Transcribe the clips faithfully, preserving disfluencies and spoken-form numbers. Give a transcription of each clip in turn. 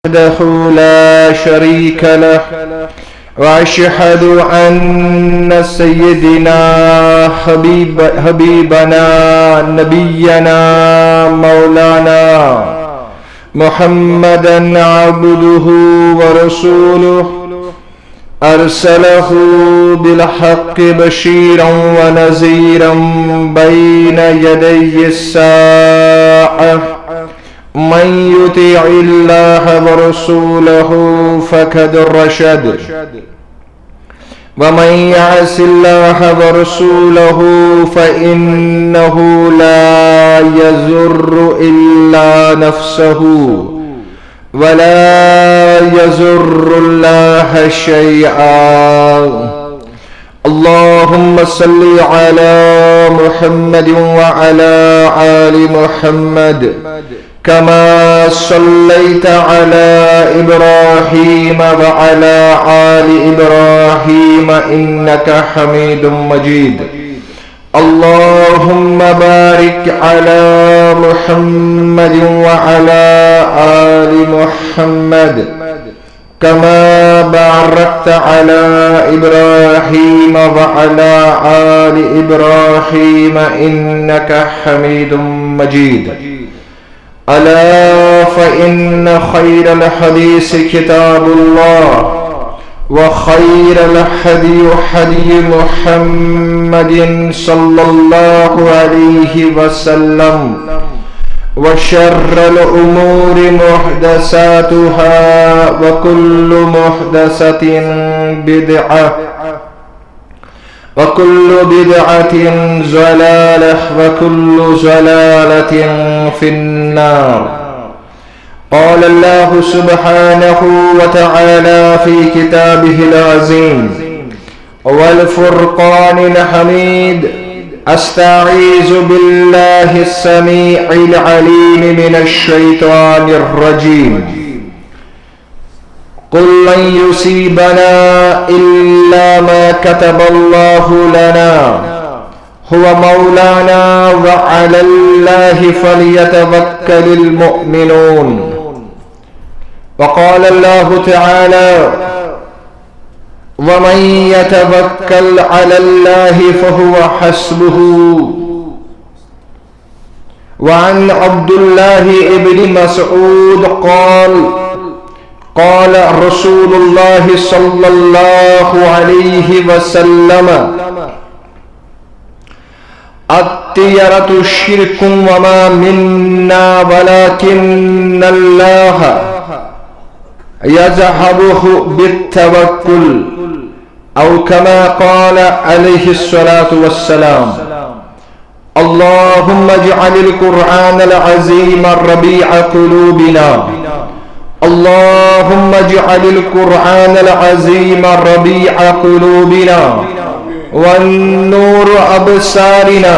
وحده لا شريك له، وأشهد أن سيدنا حبيب حبيبنا نبينا مولانا محمدا عبده ورسوله، أرسله بالحق بشيرا ونذيرا بين يدي الساعة، من يطع الله ورسوله فقد رشد، ومن يعص الله ورسوله فإنه لا يضر إلا نفسه ولا يضر الله شيئا. اللهم صل على محمد وعلى آل محمد كما صليت على إبراهيم وعلى آل إبراهيم إنك حميد مجيد. اللهم بارك على محمد وعلى آل محمد كما باركت على إبراهيم وعلى آل إبراهيم إنك حميد مجيد. ألا فإن خير الحديث كتاب الله، وخير الهدي هدي محمد صلى الله عليه وسلم، وشر الأمور محدثاتها، وكل محدثة بدعة، وكل بدعة ضلالة، وكل ضلالة في النار. قال الله سبحانه وتعالى في كتابه العظيم والفرقان الحميد: أستعيذ بالله السميع العليم من الشيطان الرجيم. قل لن يصيبنا إلا ما كتب الله لنا هو مولانا وعلى الله فليتوكل المؤمنون. وقال الله تعالى: ومن يتوكل على الله فهو حسبه. وعن عبد الله بن مسعود قال: قال رسول الله صلى الله عليه وسلم: الطيرة شرك وما منا ولكن الله يذهبه بالتوكل، أو كما قال عليه الصلاة والسلام. اللهم اجعل القرآن العظيم ربيع قلوبنا. اللهم اجعل القرآن العظيم ربيع قلوبنا، والنور أبصارنا،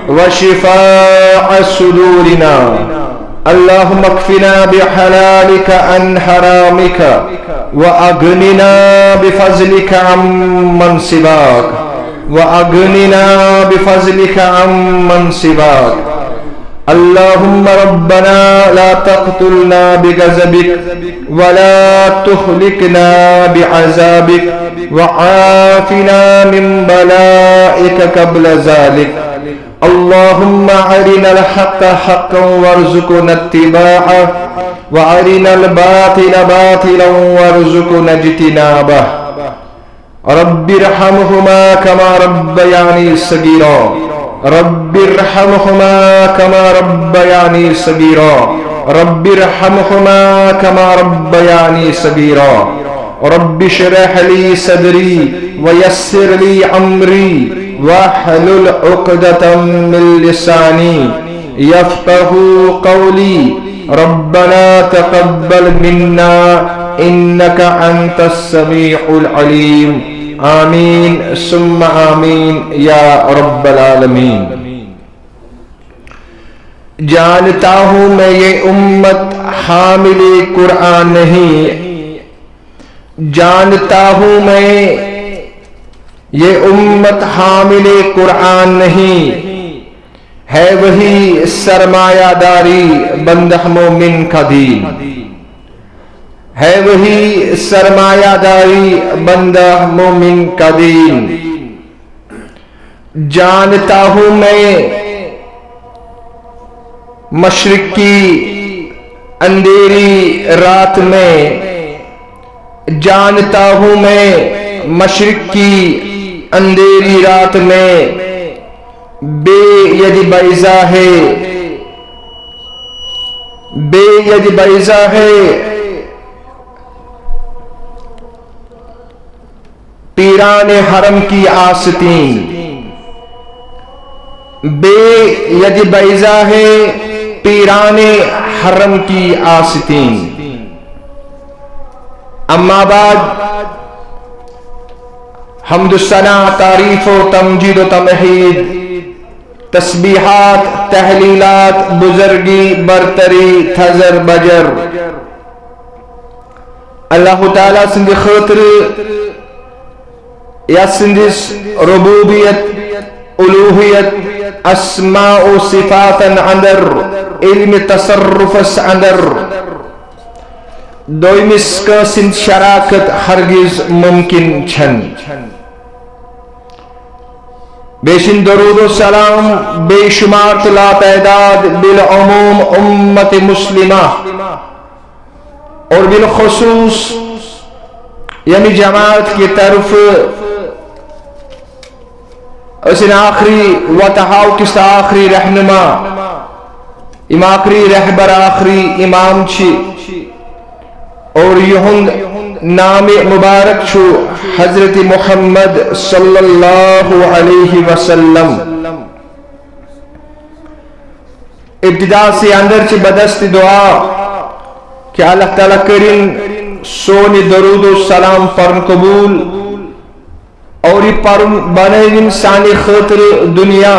وشفاء صدورنا. اللهم اكفنا بحلالك عن حرامك، وأغننا بفضلك عمن سواك، وأغننا بفضلك عمن سواك. اللهم ربنا لا تقتلنا بغضبك ولا تهلكنا بعذابك وعافنا من بلائك قبل ذلك. اللهم أرنا الحق حقا وارزقنا اتباعه، وأرنا الباطل باطلا وارزقنا اجتنابه. رب ارحمهما كما ربياني صغيرا. رب ارحمهما كما ربياني صغيرا. رب ارحمهما كما ربياني صغيرا. رب اشرح لي صدري ويسر لي أمري واحلل عقدة من لساني يفقه قولي. ربنا تقبل منا إنك أنت السميع العليم. آمين ثم آمين يا رب العالمين. جانتا ہوں میں یہ امت حامل قرآن نہیں، جانتا ہوں میں یہ امت حامل قرآن نہیں، ہے وہی سرمایہ داری بندہ مومن کا دین۔ ہے وہی سرمایہ داری بندہ مومن کا دین۔ جانتا ہوں میں مشرق کی اندھیری رات میں، جانتا ہوں میں مشرق کی اندھیری رات میں، بے ید بیضا ہے، بے ید بیضا ہے، پیران حرم کی آستین۔ بے ید بیضا ہے، پیران حرم کی آستین۔ اما بعد، حمد و ثنا، تعریف و تمجید و تمہید، تسبیحات، تحلیلات، بزرگی، برتری، تھزر بجر، اللہ تعالیٰ سٕنٛدِ خٲطرٕ، یَس سٕنٛدِس ربوبیت، الوہیت، اسماء و صفاتن اندر، علم تصرفس اندر دوٚیمِس کٲنٛسہِ ہٕنٛز شراکت ہرگز ممکن چھنہٕ۔ بیٚیہِ چھِنہٕ درود و سلام بے شمار تہٕ لاتعداد بالعموم امت مسلمہ اور بالخصوص ییٚمہِ جماعت کہِ طرفہٕ أسۍ آخری وتہٕ ہاو کِس تہٕ آخری رہنما، یِم آخری رہبر، آخری امام چھِ، اور یِہُنٛد نام مبارک چھُ حضرت محمد صلی اللہ علیہ وسلم۔ ابتدا سے اندر چھ بدست دعا کہ اللہ تعالیٰ کرن سون درود و سلام پرن قبول اور یہ پرن بنوین سانہ خاطر دنیا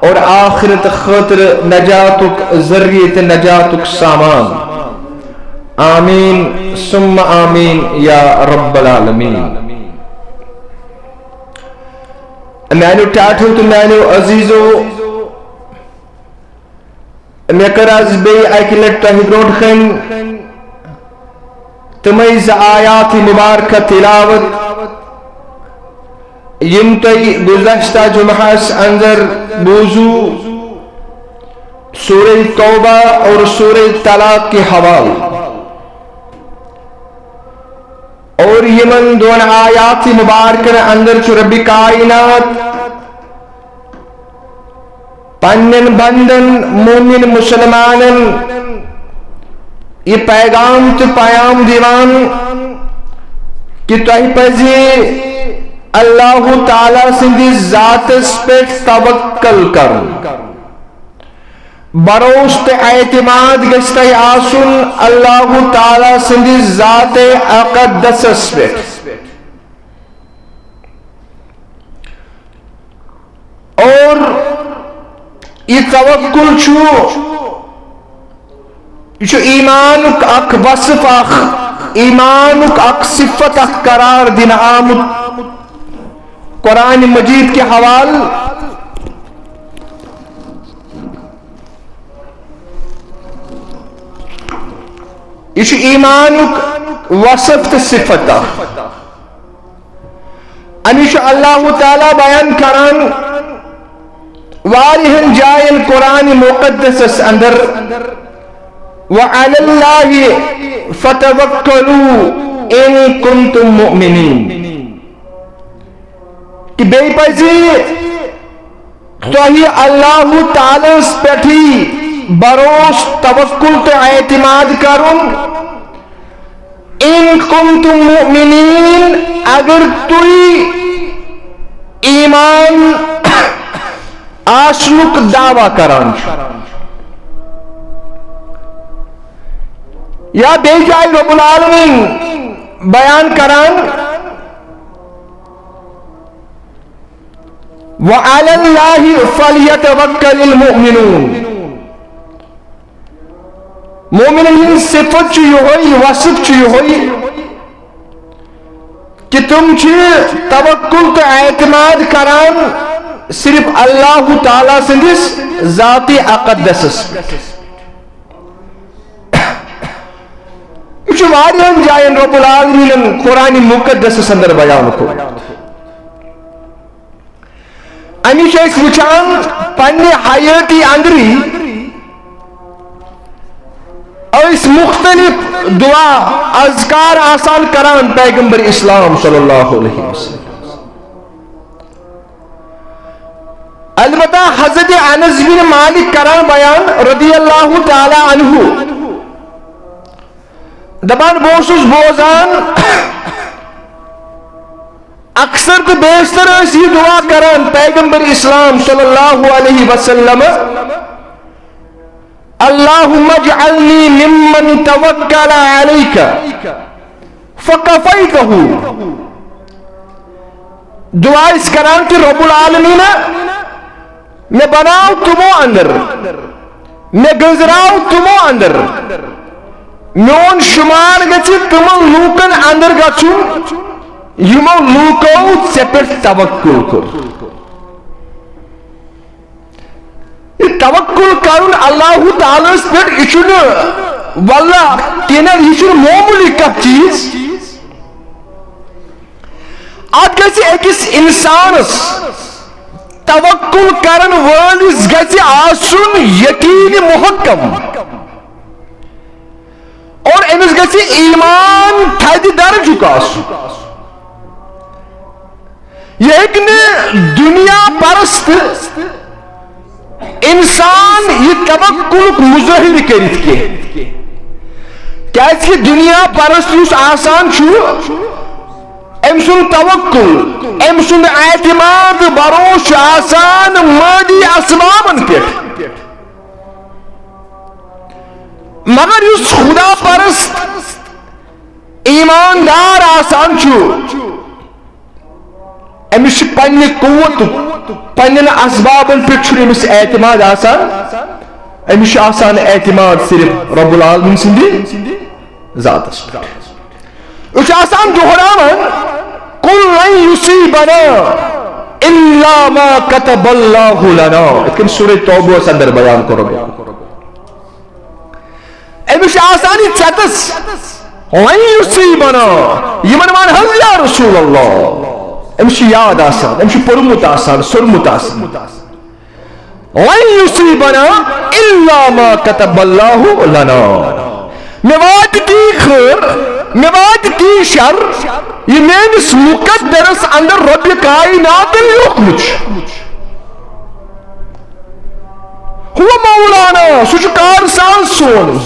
اور آخرت خاطر نجاتک ذریعہ تہ نجاتک سامان۔ آمین ثم آمین یا رب العالمین۔ میانیو ٹاٹھو تہ میانیو عزیزو، مےٚ کٔر آز بیٚیہِ اَکہِ لَٹہِ تۄہہِ برونٛٹھ کَنہِ تِمَے زٕ آیات مُبارکہ تِلاوت، یِم تۄہہِ گُزشتہ جمعہس اندر بوٗزوُ، سورہ توبہ اور سورہ طلاق کے حوالے۔ اور یِمن دۄن آیات مُبارکن اندر چھُ رب کائنات پننٮ۪ن بندن، مومن مسلمانن، یہِ پیغام تہٕ پیام دِوان کہِ تۄہہِ پزِ اللہ تعالیٰ سٕنٛدِس ذاتس پٮ۪ٹھ توکل کرُن۔ بھروسہٕ تہٕ اعتماد گژھِ تۄہہِ آسُن اللہ تعالیٰ سٕنٛدِس ذاتِ اقدسس پٮ۪ٹھ۔ اور یہ توکل چھُ، یہ چھُ ایمانُک اکھ وصف، اکھ ایمانُک اکھ صفت، اکھ قرار دِنہٕ آمُت قرآن مجید کے حوالہٕ۔ یہ چھُ ایمانُک وصف تہٕ صفت اکھ۔ اَمہِ چھُ اللہ تعالیٰ بیان کران واریاہن جاین قرآن مقدسس اندر، وعلی اللہ فتوکلوا ان کنتم مؤمنین، کہ بیٚیہِ پزِ تۄہہِ اللہ تعالیٰ ہس پٮ۪ٹھٕے بھروسہٕ، توکل تہٕ اعتماد کرُن۔ ان کنتم مؤمنین، اگر تُہۍ ایمان آسنُک دعویٰ کران چھِو۔ یا بیٚیہِ جایہِ رب العالمین بیان کران، وعلی اللہ فلیتوکل المؤمنون۔ مومنن ہٕنٛز صفت چھِ یِہوٚے، وصف چھُ یِہوٚے کہ تِم چھِ توکل تہٕ اعتماد کران صرف اللہ تعالیٰ سٕنٛدِس ذاتِ اقدسس پٮ۪ٹھ۔ یہ چھُ واریاہن جاین رب العالمینن قرآن مقدسس اندر بیان کوٚرمُت۔ امی چھِ أسۍ وٕچھان پننہِ حیٲتی اندرٕے أسۍ مختلف دعا اذکار آسان کران پیغمبر اسلام صلی اللہ علیہ وسلم۔ البتہ حضرت انس بن مالک کران بیان رضی اللہ تعالی عنہ، دپان بہٕ اوسُس بوزان اکثر تہٕ بیشتر ٲسۍ یہِ دعا کران پیغمبر اسلام صلی اللہ علیہ وسلم، اللہم اجعلنی ممن توکل علیک فکفیتہ۔ دعا ٲسۍ کران کہ رب العالمین، مےٚ بناو تِمو اندر، مےٚ گٔنزراو تِمو اندر، میون شمار گژھِ تِمن لوٗکن اندر گژھُن، یِمو لوٗکو ژےٚ پٮ۪ٹھ توکل کوٚر۔ یہِ توکل کرُن اللہ تعالیٰ ہس پٮ۪ٹھ، یہِ چھُنہٕ، واللہ، تیٚلہِ یہِ چھُنہٕ معموٗلی کانٛہہ چیٖز۔ اتھ گژھِ أکِس انسانس، توکل کرن وٲلِس گژھِ آسُن یقین محکم، اور أمِس گژھِ ایمان تھدِ درجُک آسُن۔ یہِ ہیٚکہِ نہٕ دُنیا پرست انسان یہِ توکلُک مظٲہرٕ کٔرِتھ کینٛہہ، کیازِ کہِ دُنیا پرست یُس آسان چھُ، أمۍ سُنٛد توکل، أمۍ سُنٛد اعتماد، بھروسہٕ چھُ آسان مادی اسبابن پٮ۪ٹھ۔ مگر یُس خدا پرست، ایماندار آسان چھُ، أمِس چھُ پننہِ قوتُک، پننٮ۪ن اسبابن پٮ۪ٹھ چھُنہٕ أمِس اعتماد آسان، أمِس چھُ آسان اعتماد صرف رب العالمین سٕنٛدِ ذاتس پٮ۪ٹھ۔ أسۍ چھِ آسان دۄہراوان، "قل لن یصیبنا الا ما کتب اللہ لنا"، یِتھ کٔنۍ سورہ توبہس اندر بیان کوٚرمُت۔ أمِس چھِ آسان یہِ ژٮ۪تس، "لن یصیبنا"، یِمن وَن حظ، "یا رسول اللہ"، أمِس چھُ یاد آسان، أمِس چھُ پوٚرمُت آسان، سوٚرمُت آسان۔ "لن یصیبنا الا ما کتب اللہ لنا"، مےٚ واتہِ تی خٲر، مےٚ واتہِ تی شر، یہِ میٲنِس مقدرس اندر رۄبِ کائناتن لیوٗکھمُت چھُ۔ ہو مولانا، سُہ چھُ کارساز سون۔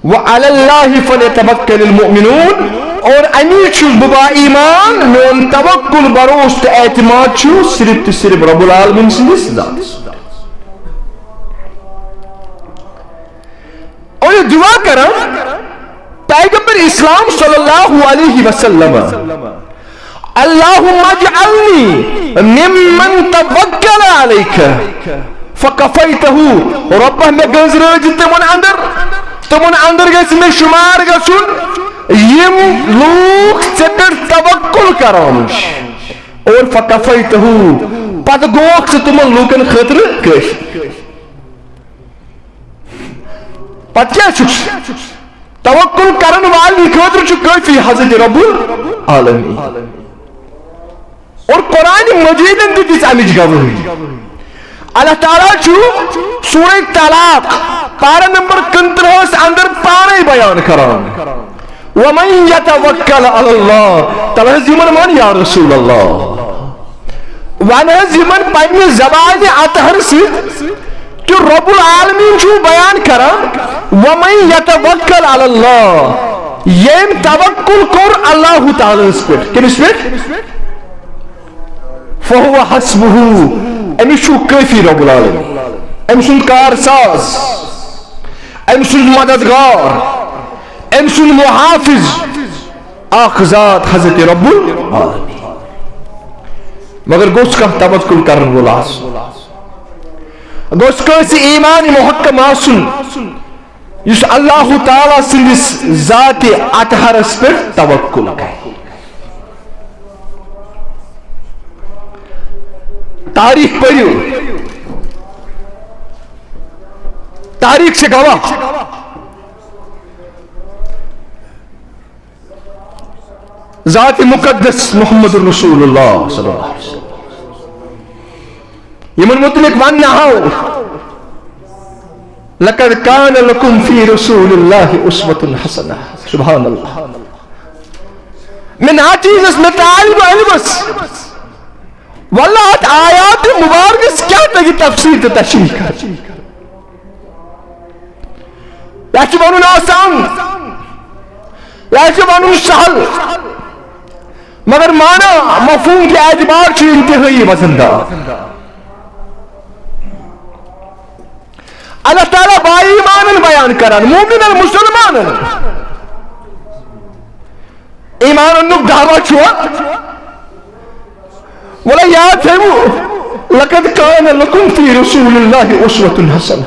وعلی اللہ فلیتوکل المؤمنون، اور امی چھُس بہٕ با ایمان، میون توکل، بھروسہٕ تہٕ اعتماد چھُ صرف تہٕ صرف رب العالمین سٕنٛدِس ذاتس۔ اور یہِ دعا کران پیغمبر اسلام صلی اللہ علیہ وسلم، اللہم اجعلنی ممن توکل علیک فکفیتہ، رۄبہ، مےٚ گٔنزرٲوزِ تِمن اندر، تِمن اندر گژھِ مےٚ شمار گژھُن، یِم لوٗکھ ژےٚ پٮ۪ٹھ توکل کران چھِ۔ اور فکفیتہ، پتہٕ گوکھ ژٕ تِمن لوٗکن خٲطرٕ کٲفی۔ پتہٕ کیٛاہ چھُکھ؟ توکل کرن والنٕے خٲطرٕ چھُ کٲفی حضرت رب العالمین۔ اور قرآن مجیدن تہِ دِژ امِچ گوٲہی۔ اللہ تعالیٰ چھُ سورہ طلاق پارہ نمبر کُنترٕہس اندر پانے بیان کران، "ومن یتوکل علی اللہ"، تلہٕ حظ یِمن ون، "یا رسول اللہ"، ون حظ یِمن پننہِ زبانہِ اطہر سۭتۍ کہِ رب العالمین چھُ بیان کران، "ومن یتوکل علی اللہ"، ییٚمۍ توکل کوٚر اللہ تعالیٰ ہس پٮ۪ٹھ۔ کٔمِس پٮ۪ٹھ؟ "فہو حسبہ"، أمِس چھُ کٲفی رب العالمین، أمۍ سُنٛد کارساز، أمۍ سُنٛد مددگار، أمۍ سُنٛد محافظ، اکھ ذات حضرت رب العالمین۔ مگر گوٚژھ کانٛہہ توکل کرن وول آسُن، گوٚژھ کٲنٛسہِ ایمان محکم آسُن، یُس اللہ تعالیٰ سٕنٛدِس ذاتِ اطہرس پٮ۪ٹھ توکل کرِ۔ تاریخ پٔرِو، تاریخ چھِ گواہ۔ ذات مقدس محمد رسول اللہ صلی اللہ علیہ وسلم، یمن متعلق وننہٕ آو، لقد کان لکم فی رسول اللہ اسوۃ حسنہ۔ سبحان اللہ۔ مےٚ ناچیزس، مےٚ طالب علمس، واللہ اتھ آیات مبارکس کیٛاہ تگہِ تفسیر تہٕ تشریح کرٕنۍ؟ یا چھُ ونُن آسان، یا چھُ ونُن سہل، مگر معنی مفہوم کہِ اعتبار چھُ انتہٲئی وزن دار۔ اللہ تعالیٰ با ایمانن بیان کران، مومنن، مسلمانن۔ ایمان اننُک دعویٰ چھُ، ولا یاد تھٲیِو، لقد کان لکم فی رسول اللہ اسوۃ حسنہ۔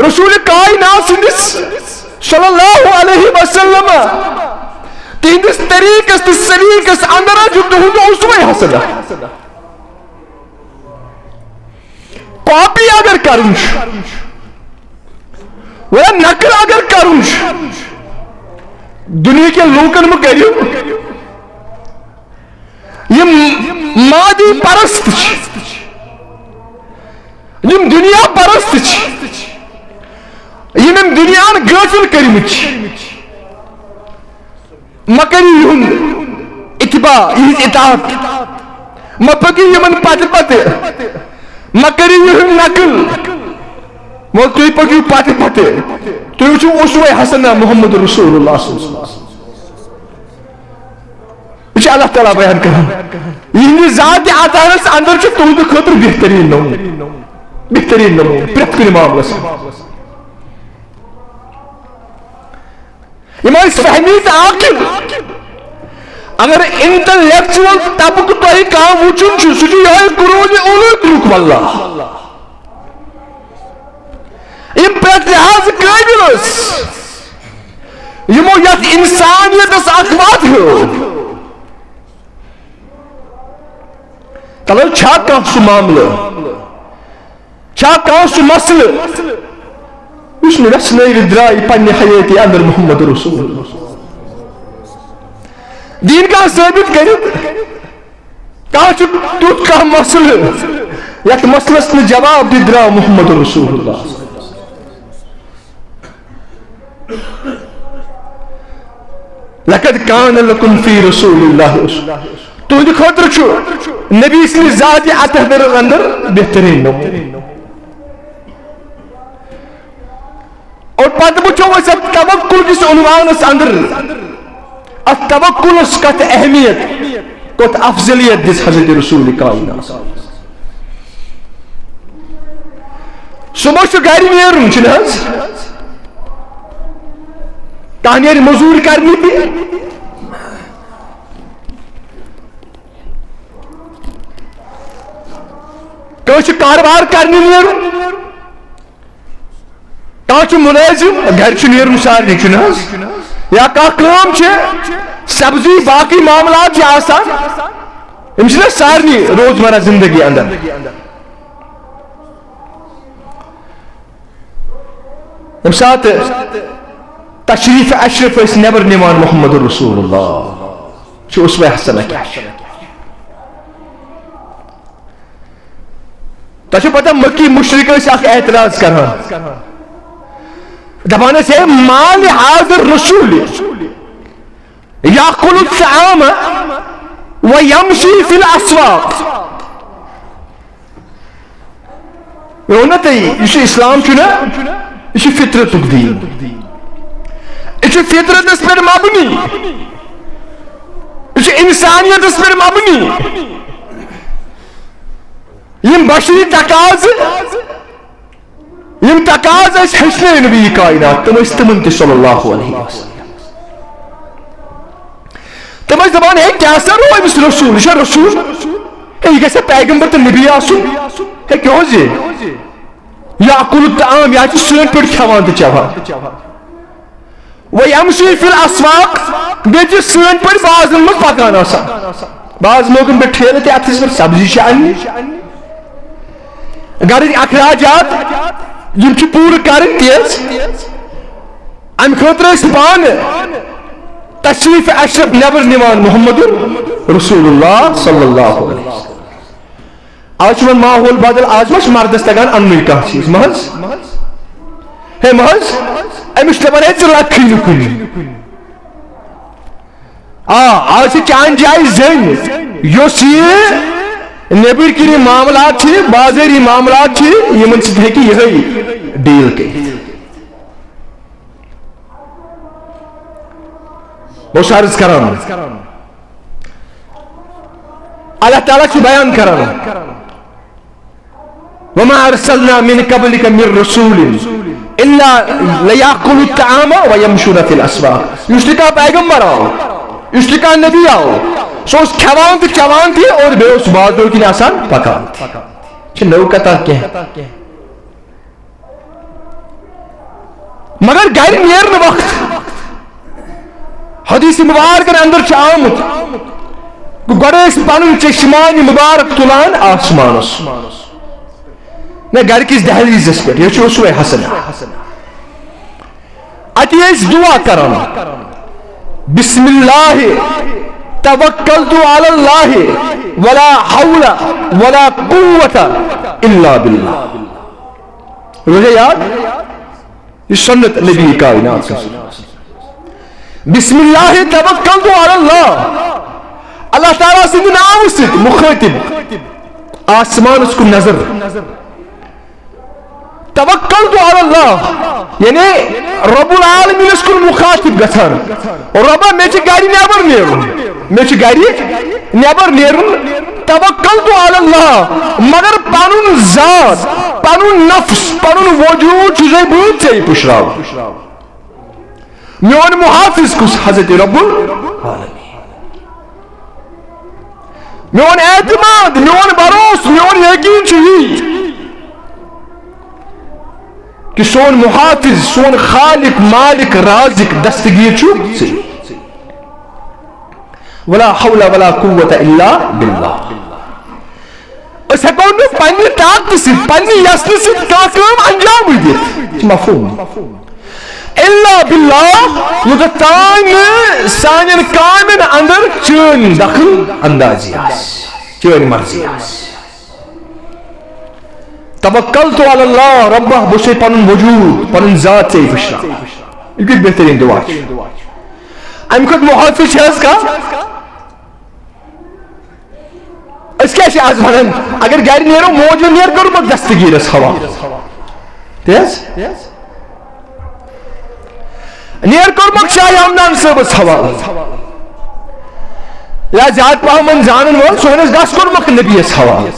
رسول کائنات سٕنٛدِس صلی اللہ علیہ وسلم تِہنٛدِس طریقس تہٕ سلیقس اندر چھُ تُہنٛد اسوہ حسنہ۔ کاپی اگر کرُن چھُ، ولا نقل اگر کرُن چھُ، دنیا کٮ۪ن لوٗکن مہ کٔرِو، یِم مادی پرست چھِ، یِم دنیا پرست چھِ، یِم أمۍ دنیاہن غٲفل کٔرمٕتۍ چھِ، مہ کٔرِو یِہُنٛد اتباع، یِہٕنٛز اطاعت، مہ پٔکِو یِمن پتہٕ پتہٕ، مہ کٔرِو یِہُنٛد نقل، مگر تُہۍ پٔکِو پتہٕ پتہٕ۔ تُہۍ وٕچھِو اسوہ حسنہ محمد رسول اللہ صلی اللہ علیہ وسلم۔ یہِ چھُ اللہ تعالیٰ بیان کران۔ یِہنٛدِ ذاتِ اطہرس اندر چھُ تُہنٛدِ خٲطرٕ بہتریٖن نموٗنہٕ، بہتریٖن نموٗنہٕ پرٛٮ۪تھ کُنہِ معاملس منٛز۔ یِم ٲسۍ فہمی تہٕ عاقل۔ اگر انٹلیکچوئل طبقہٕ تۄہہِ کانٛہہ وٕچھُن چھُ، سُہ چھُ یِہوٚے قرون اوٗلوٗ تُلُک واللہ۔ یِم پرٛٮ۪تھ لحاظہٕ قٲبل ٲسۍ، یِمو یتھ انسانیتس اکھ وتھ ہٲو۔ تلو چھا کانٛہہ سُہ معاملہٕ، چھا کانٛہہ سُہ مسلہٕ یُس نہٕ ویژھنٲوِتھ درٛاے پننہِ حیٲتی اندر محمد رسول اللہ؟ دیٖن کانٛہہ ثٲبت کٔرِتھ؟ کانٛہہ چھُ تیُتھ کانٛہہ مسلہٕ یتھ مسلس نہٕ جواب دِتھ درٛاو محمد رسول اللہ؟ لقد کان لکم فی رسول اللہ۔ تُہنٛدِ خٲطرٕ چھُ نبی سٕنٛدِ ذاتِ اطہر اندر بہتریٖن نموٗنہٕ۔ اور پتہٕ وٕچھو أسۍ اتھ توکل کِس عنوانس اندر، اتھ توکلس کتھ اہمیت، کتھ افضلیت دِژ حضرت رسول کائنات۔ صبح چھُ گرِ نیرُن، چھُنہٕ حظ؟ کانٛہہ نیرِ مٔزوٗرۍ کرنہِ تہِ، کٲنٛسہِ چھُ کارٕبار کرنہِ نیرُن، کانٛہہ چھُ مُلٲزِم، گرِ چھُ نیرُن سارنٕے، چھُنہٕ حظ؟ یا کانٛہہ کٲم چھِ، سبزی، باقٕے معاملات چھِ آسان، یِم چھِنہ سارنٕے روزمرہ زندگی اندر۔ ییٚمہِ ساتہٕ تشریف اشرف ٲسۍ نٮ۪بر نِوان محمد رسول اللہ، چھُ اسوہ حسنہ کیٛاہ چھُ؟ تۄہہِ چھو پتہ، مکی مشرک ٲسۍ اکھ اعتراض کران، دپان ٲسۍ، "ہے، ما لہذا الرسول یاکل الطعام و یمشی فی الاسواق؟" مےٚ ووٚن نا تۄہہِ، یُس یہِ اسلام چھُ نا، یہِ چھُ فطرتُک دیٖن۔ یہِ چھُ فطرتس پٮ۪ٹھ مبنی، یہِ چھُ انسانیتس پٮ۪ٹھ مبنی۔ یِم بشری تقاضہٕ، یِم تقاضہٕ ٲسۍ ہیٚچھنٲے نبی کائنات، تِم ٲسۍ تِمن تہِ صلی اللہ علیہ وسلم۔ تِم ٲسۍ دَپان، "ہے، کیٛاہ سا روو أمِس رسول؟ یہِ چھا رسول؟ ہے، یہِ گژھِ پیغمبر تہٕ نبی آسُن؟ ہے، کیٛاہ اوس یہِ؟ یاکل الطعام، یہِ حظ چھُ سٲنۍ پٲٹھۍ کھٮ۪وان تہٕ چٮ۪وان۔ و یمشی فی الاسواق، بیٚیہِ چھِ سٲنۍ پٲٹھۍ بازرن منٛز پکان آسان۔" بعض لوگن پٮ۪ٹھ ٹھیلہٕ تہِ، اتھس پٮ۪ٹھ سبزی چھِ اننہِ، گرٕکۍ اخراجات یِم چھِ پوٗرٕ کرٕنۍ تیز۔ امہِ خٲطرٕ ٲسۍ پانہٕ تشریف اشرف نٮ۪بر نِوان محمد رسول اللہ صلی اللہ علیہ وسلم۔ آز چھُ وۄنۍ ماحول بدل، آز ما چھُ مردس تگان اننُے کانٛہہ چیٖز، ما حظ؟ ہے ما حظ؟ أمِس چھِ دپان، ہے، ژٕ لکھٕے نہٕ کُنہِ۔ آ، آز چھِ چانہِ جایہِ زٔنۍ، یۄس یہِ نیٚبٕرۍ کِنۍ معاملات چھِ، بازٲری معاملات چھِ، یِمن سۭتۍ ہیٚکہِ یِہوٚے ڈیٖل کٔرِتھ۔ بہٕ اوسُس عرض کران، اللہ تعالیٰ چھُ بیان کران، وما ارسلنا من قبلک من رسول الا لیاکلوا الطعام ویمشون فی الاسواق۔ یُس تہِ کانٛہہ پیغمبر آو، یُس تہِ کانٛہہ نبی آو، سُہ اوس کھٮ۪وان تہٕ چٮ۪وان تہِ اور بیٚیہِ اوس بازرو کِنۍ آسان پکان تہِ۔ چھِ نٔو کتھا کینٛہہ۔ مگر گرِ نیرنہٕ وقت حدیث مبارکن اندر چھُ آمُت، گۄڈٕ ٲسۍ پنُن چشمانِ مبارک تُلان آسمانس، نہ گرِ کِس دہلیزس پٮ۪ٹھ، یہِ چھُ اسوہ حسنہ۔ اتی ٲسۍ دعا کران، بسم اللہ توکلت علی اللہ ولا حول ولا قوت الا باللہ۔ روزے یاد؟ یہ سنت نبی کائنات۔ بسم اللہ توکلت علی اللہ، اللہ تعالیٰ سٕنٛدِ ناوٕ سۭتۍ مخٲطب، آسمانس کُن نظر۔ توکلت علی اللہ، یعنی رب العالمینس کُن مخاطب گژھان، رۄبا، مےٚ چھِ گرِ نٮ۪بر نیرُن، مےٚ چھُ گرِ نٮ۪بر نیرُن۔ توکلت علی اللہ، مگر پنُن ذات، پنُن نفس، پنُن وجود چھُسے بہٕ ژےٚ پُشراوان۔ میون محافظ کُس؟ حضرت رب العالمین۔ میون اعتماد، میون بھروسہٕ، میون یقین چھُ یی کہ سون محافظ، سون خالق، مالک، رازق، دستگیر چھُ ژٕ۔ ولا حول ولا قوت الا باللہ۔ أسۍ ہٮ۪کو نہٕ پننہِ طاقتہٕ سۭتۍ، پننہِ یژنہٕ سۭتۍ کانٛہہ کٲم انجام دِتھ۔ مفہوم؟ الا باللہ، یوٚتتھ تام نہٕ سانٮ۪ن کامٮ۪ن اندر چٲنۍ دخل اندازی آسہِ، چٲنۍ مرضی آسہِ۔ توکلت علی اللہ، رۄبہ، بہٕ چھُسے پنُن وجود، پنُن ذات ژےٚ پُشراوان۔ یہِ کیُتھ بہترین دعا چھُ۔ امہِ کھۄتہٕ محافظ چھِ حظ کانٛہہ؟ أسۍ کیٛاہ چھِ آز ونان؟ اگر گرِ نیرو، موج نیر کوٚرمُت دستگیٖرس حوالہٕ۔ تی حظ؟ نیر کوٚرمُت شاہ ہمدان صٲبس حوالہٕ۔ یا زیادٕ پہم زانن وول، سُہ ونس گس کوٚرمُت نبیس حوالہٕ۔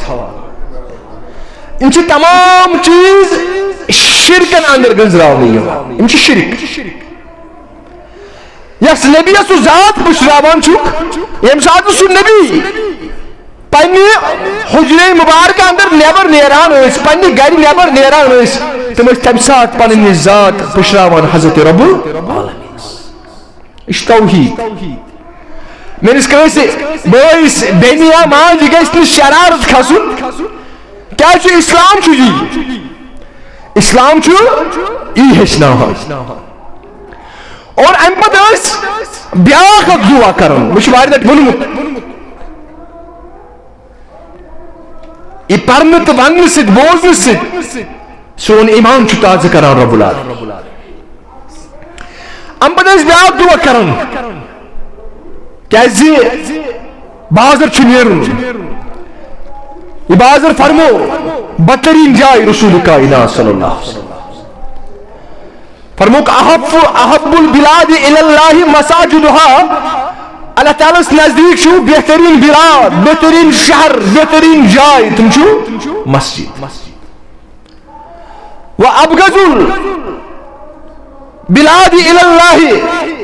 یِم چھِ تمام چیٖز شرکن اندر گنزراونہٕ یِوان۔ یِم چھِ شرک۔ یس نبیس سُہ ذات پُشراوان چھُکھ، ییٚمہِ ساتہٕ سُہ نبی پننہِ حجرے مبارکہ اندر نٮ۪بر نیران ٲسۍ، پننہِ گرِ نٮ۪بر نیران ٲسۍ، تِم ٲسۍ تمہِ ساتہٕ پنٕنۍ یہِ ذات پُشراوان حضرت رب العالمین۔ یہِ چھُ توحید۔ میٲنِس کٲنٛسہِ بٲیِس، بیٚنہِ یا ماجہِ گژھِ نہٕ شرارت کھسُن۔ کیٛازِ چھُ اسلام چھُ یی؟ اسلام چھُ یی ہیٚچھناوان۔ اور امہِ پتہٕ ٲسۍ بیٛاکھ اکھ دعا کران، مےٚ چھُ واریاہ لٹہِ ووٚنمُت، یہِ پرنہٕ تہٕ وننہٕ سۭتۍ، بوزنہٕ سۭتۍ سون ایمان چھُ تازٕ کران رب العالمین۔ امہِ پتہٕ ٲسۍ بیٛاکھ دعا کران، کیٛازِ بازر چھُ نیرُن۔ یہِ بازر فرمو بدترین جاے رسول کائنات صلی اللہ علیہ وسلم۔ فرموک، احب، احب البلاد الی اللہ مساجدہا، اللہ تعالیٰ ہس نزدیٖک چھُ بہترین بلاد، بہترین شہر، بہترین جاے، تِم چھُ مسجد۔ و ابغض البلاد الی اللہ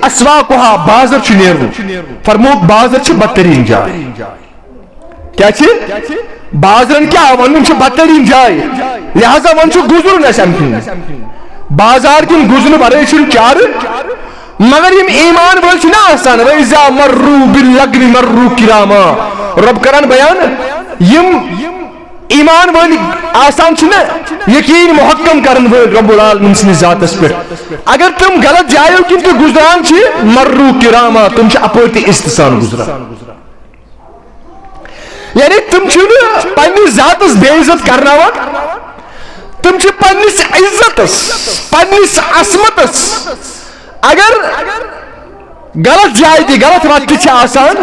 اسواقہا، بازر چھُ نیرُن۔ فرموک، بازر چھِ بدترین جاے۔ کیٛاہ چھِ؟ بازرن کیٛاہ وَنُن چھُ بدترین جاے، لہذا وۄنۍ چھُ گُزرُن اَسہِ اَمہِ کِنۍ۔ بازار کِنۍ گُزرنہٕ ورٲے چھُنہٕ چارٕ۔ مگر یِم ایمان وٲلۍ چھِنہ آسان، وَإِذَا مَرُّوا بِاللَّغْوِ مَرُّوا كِرَامًا۔ رۄب کران بیان، یِم ایمان وٲلۍ آسان چھِ نہ، یقین محکم کرن وٲلۍ رب العالمین سٕنٛدِس ذاتس پٮ۪ٹھ، اگر تِم غلط جایو کِنۍ تہِ گُزران چھِ، مروا کراما، تِم چھِ اپٲرۍ تہِ عزتہٕ سان گُزران۔ یعنی تِم چھِنہٕ پننِس ذاتس بے عزت کرناوان، تِم چھِ پننِس عزتس، پننِس عصمتس، اگر غلط جایہِ تہِ، غلط وتہِ تہِ چھِ آسان،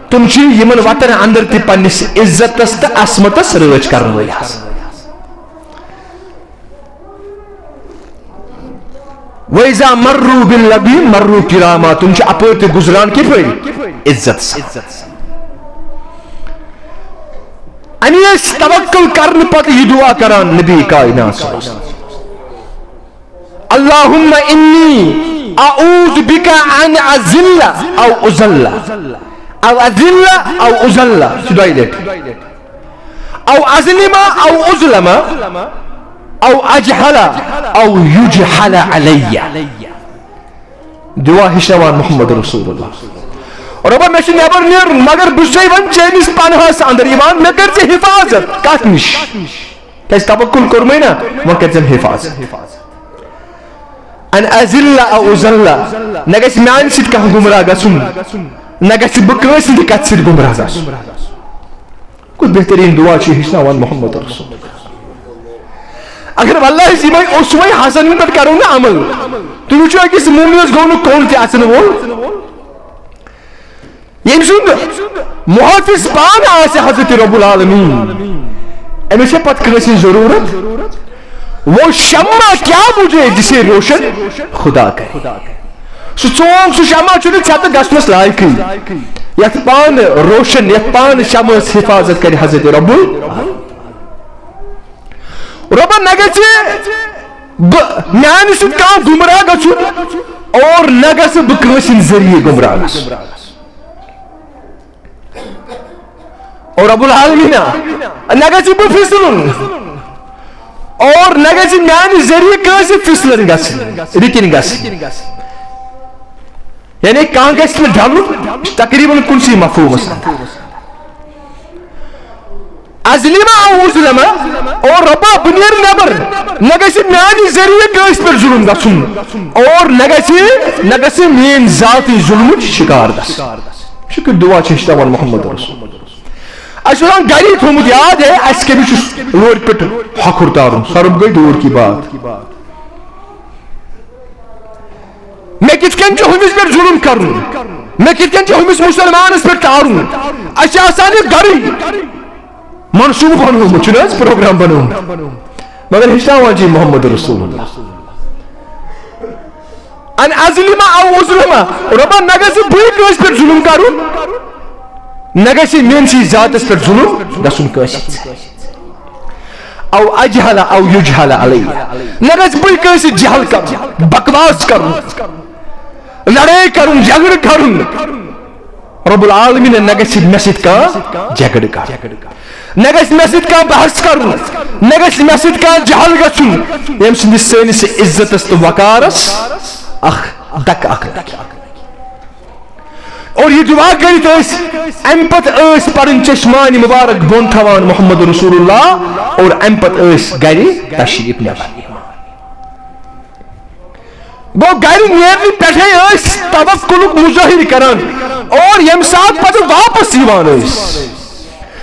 تِم چھِ یِمن وتن اندر تہِ پننِس عزتس تہٕ عصمتس رٲچھ کرن وٲلۍ آسان۔ وَإِذَا مَرُّوا بِاللَّغْوِ مَرُّوا كِرَامًا، تِم چھِ اپٲرۍ تہِ گُزران کِتھ پٲٹھۍ؟ عزت سان۔ اَمہِ ٲسۍ توکل کرنہٕ پتہٕ یہِ دعا کران نبی کائنات صلی اللہ علیہ وسلم۔ اللهم إني أعوذ بك أن أذل أو أذل، أو أذل أو أذل، چھِ دۄیہِ لٹہِ۔ أو أظلم أو أظلم، أو أجهل أو يجهل علي۔ دعا ہیٚچھناوان محمد رسول اللہ۔ رۄبا، مےٚ چھُ نٮ۪بر نیرُن، مگر بہٕ چھُسے وۄنۍ چٲنِس پناہس اندر یِوان، مےٚ کٔرۍ زِ حفاظت۔ کتھ نِش؟ کیازِ توکل کوٚرمَے نا، وۄنۍ کٔرۍ زٮ۪م حفاظت۔ ان اذل او اذل، نہ گژھِ میانہِ سۭتۍ کانٛہہ گمراہ گژھُن، نہ گژھِ بہٕ کٲنٛسہِ ہٕنٛدِ کتھِ سۭتۍ گمراہ گژھُن۔ کُس بہترین دعا چھُ ہیٚچھناوان محمد رسول۔ اگر واللہ أسۍ یِمے اسوے حسنن پٮ۪ٹھ کرو نہٕ عمل، تُہۍ وٕچھِو أکِس مومنس گوٚو نہٕ کُن تہِ اژن وول۔ ییٚمہِ سُنٛد محافظ پانہٕ آسہِ حضرت رب العالمین، أمِس چھےٚ پتہٕ کٲنٛسہِ ہٕنٛز ضروٗرت؟ وہ شمع کیا مجھے جسے روشن خدا کرے۔ سُہ ژونگ، سُہ شمع چھُنہٕ ژھٮ۪تہٕ گژھنس لایقٕے، یتھ پانہٕ روشن، یتھ پانہٕ شمعس حفاظت کرِ حضرت رب العالمین۔ رۄبا، نہ گژھِ بہٕ، میانہِ سۭتۍ کانٛہہ گمراہ گژھُن، اور نہ گژھٕ بہٕ کٲنٛسہِ ہٕنٛدِ ذٔریعہٕ گمراہ گژھُن۔ اور رب العالمین، نہ گژھِ بہٕ پھسلُن، اور نہ گژھِ میانہِ ذٔریعہٕ کٲنٛسہِ پھسلٕنۍ گژھٕنۍ، رِکِنۍ گژھٕنۍ۔ یعنی کانٛہہ گژھِ نہٕ ڈلُن، یہِ چھُ تقریباً کُنسٕے مفہومس اندر۔ اظلم او اظلم، او رۄبا، بہٕ نیرٕ نٮ۪بر، نہ گژھِ میانہِ ذٔریعہٕ کٲنٛسہِ پٮ۪ٹھ ظلم گژھُن، اور نہ گژھِ، نہ گژھِ میٲنۍ ذاتی ظلمٕچ شکار گژھٕنۍ۔ شُکر دعا چھِ ہیٚچھناوان محمد رسول۔ اَسہِ چھُ آسان گری تھوٚمُت یاد، ہے، اَسہِ کٔمِس چھُ لورِ پٮ۪ٹھ ہۄکھُر تارُن، سۄرُپھ گٔے دوٗر کی بات۔ مےٚ کِتھ کٔنۍ چھُ ہُمِس پٮ۪ٹھ ظُلُم کرُن؟ مےٚ کِتھ کٔنۍ چھُ ہُمِس مُسلمانس پٮ۪ٹھ تارُن؟ اَسہِ چھِ آسان یہِ گرٕے منصوٗبہٕ بنومُت، چھُنہٕ حظ پروگرام بنومُت؟ مگر ہیٚچھناوان چھِ یہِ محمد رسول اللہ۔ ان اظلم او اظلم، رۄبا، نہ گژھِ بٕے کٲنٛسہِ پٮ۪ٹھ ظُلُم کرُن، نہ گژھِ میٲنسٕے ذاتس پٮ۪ٹھ ظُلُم گژھُن کٲنٛسہِ۔ او اجہل او یجہل علی، نہ گژھِ بٕے کٲنٛسہِ جہل کرُن، بکواس کرُن، لڑٲے کرُن، جھگڑٕ کرُن۔ رب العالمین، نہ گژھِ مےٚ سۭتۍ کانٛہہ جھگڑٕ کرُن، نہ گژھِ مےٚ سۭتۍ کانٛہہ بحث کرُن، نہ گژھِ مےٚ سۭتۍ کانٛہہ جہل گژھُن، ییٚمہِ سۭتۍ سٲنِس عزتس تہٕ وقارس اکھ دکہٕ اکھ لگہِ۔ اور یہِ دعا کٔرِتھ ٲسۍ، اَمہِ پتہٕ ٲسۍ پنٕنۍ چشمانِ مبارک بۄن تھاوان محمد رسول اللہ، اور اَمہِ پتہٕ ٲسۍ گرِ تشریف نِوان۔ گوٚو، گرِ نیرنہٕ پٮ۪ٹھے ٲسۍ توکلُک مظٲہرٕ کران، اور ییٚمہِ ساتہٕ پتہٕ واپس یِوان ٲسۍ،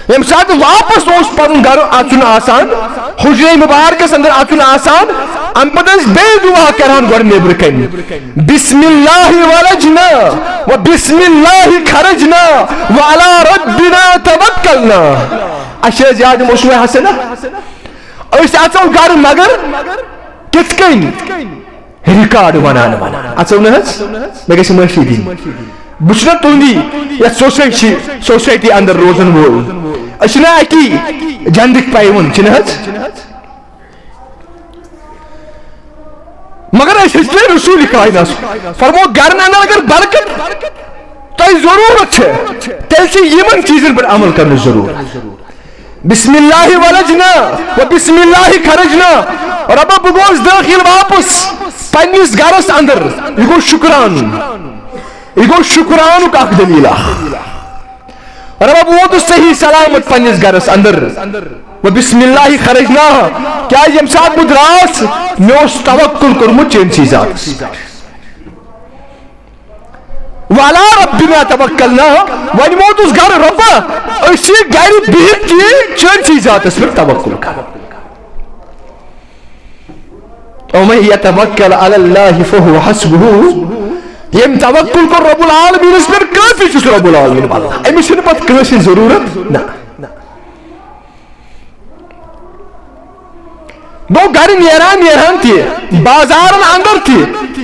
ییٚمہِ ساتہٕ واپس اوس پنُن گرٕ اژُن آسان، حجرے مبارکس اندر اژُن آسان، امہِ پتہٕ ٲسۍ بیٚیہِ دعا کران گۄڈٕ نیبرٕ کنہِ، بسم اللہ ولجنا و بسم اللہ خرجنا و علی ربنا توکلنا۔ اَسہِ چھِ حظ یاد یِم اسوہ حسنہ؟ أسۍ اژو گرٕ، مگر کِتھ کٔنۍ؟ ریکارڈ ونان ونان۔ اژو نہ حظ، مےٚ گژھِ معٲفی دِنۍ۔ بہٕ چھُس نہ تُہنٛدی یتھ سوسایٹی، سوسایٹی اندر روزن وول۔ أسۍ چھِنہ اکی جندٕکۍ پیوند، چھِنہ حظ؟ مگر أسۍ ہیٚچھ نہٕ رسول کائنات۔ فرمو، گرن اندر اگر برکت تۄہہِ ضروٗرت چھِ، تیٚلہِ چھِ یِمن چیٖزن پٮ۪ٹھ عمل کرنٕچ ضروٗرت۔ بسم اللہ ولجنا و بسم اللہ خرجنا۔ ربا، بہٕ گوس دٲخل واپس پننِس گرس اندر۔ یہِ گوٚو شُکران، یہِ گوٚو شُکرانُک اکھ دٔلیٖل اکھ۔ ربا، بہٕ ووتُس صحیح سلامت پننِس گرس اندر۔ بسم اللہ خرجنا، کیازِ ییٚمہِ ساتہٕ بہٕ درٛاس، مےٚ اوس توکل کوٚرمُت چٲنسٕے ذاتس پٮ۪ٹھ۔ وعلی ربنا توکلنا، وۄنۍ ووتُس گرٕ، رۄبا، أسۍ چھِ گرِ بِہِتھ تہِ چٲنسٕے ذاتس پٮ۪ٹھ توکل کران۔ ومن یتوکل علی اللہ فہو حسبہ، ییٚمۍ توکل کوٚر رب العالمینس پٮ۪ٹھ، کٲفی چھُس رب العالمین، واللہ، أمِس چھِنہٕ پتہٕ کٲنٛسہِ ہٕنٛز ضروٗرت، نہ۔ گوٚو گرِ نیران نیران تہِ، بازارن اندر تہِ،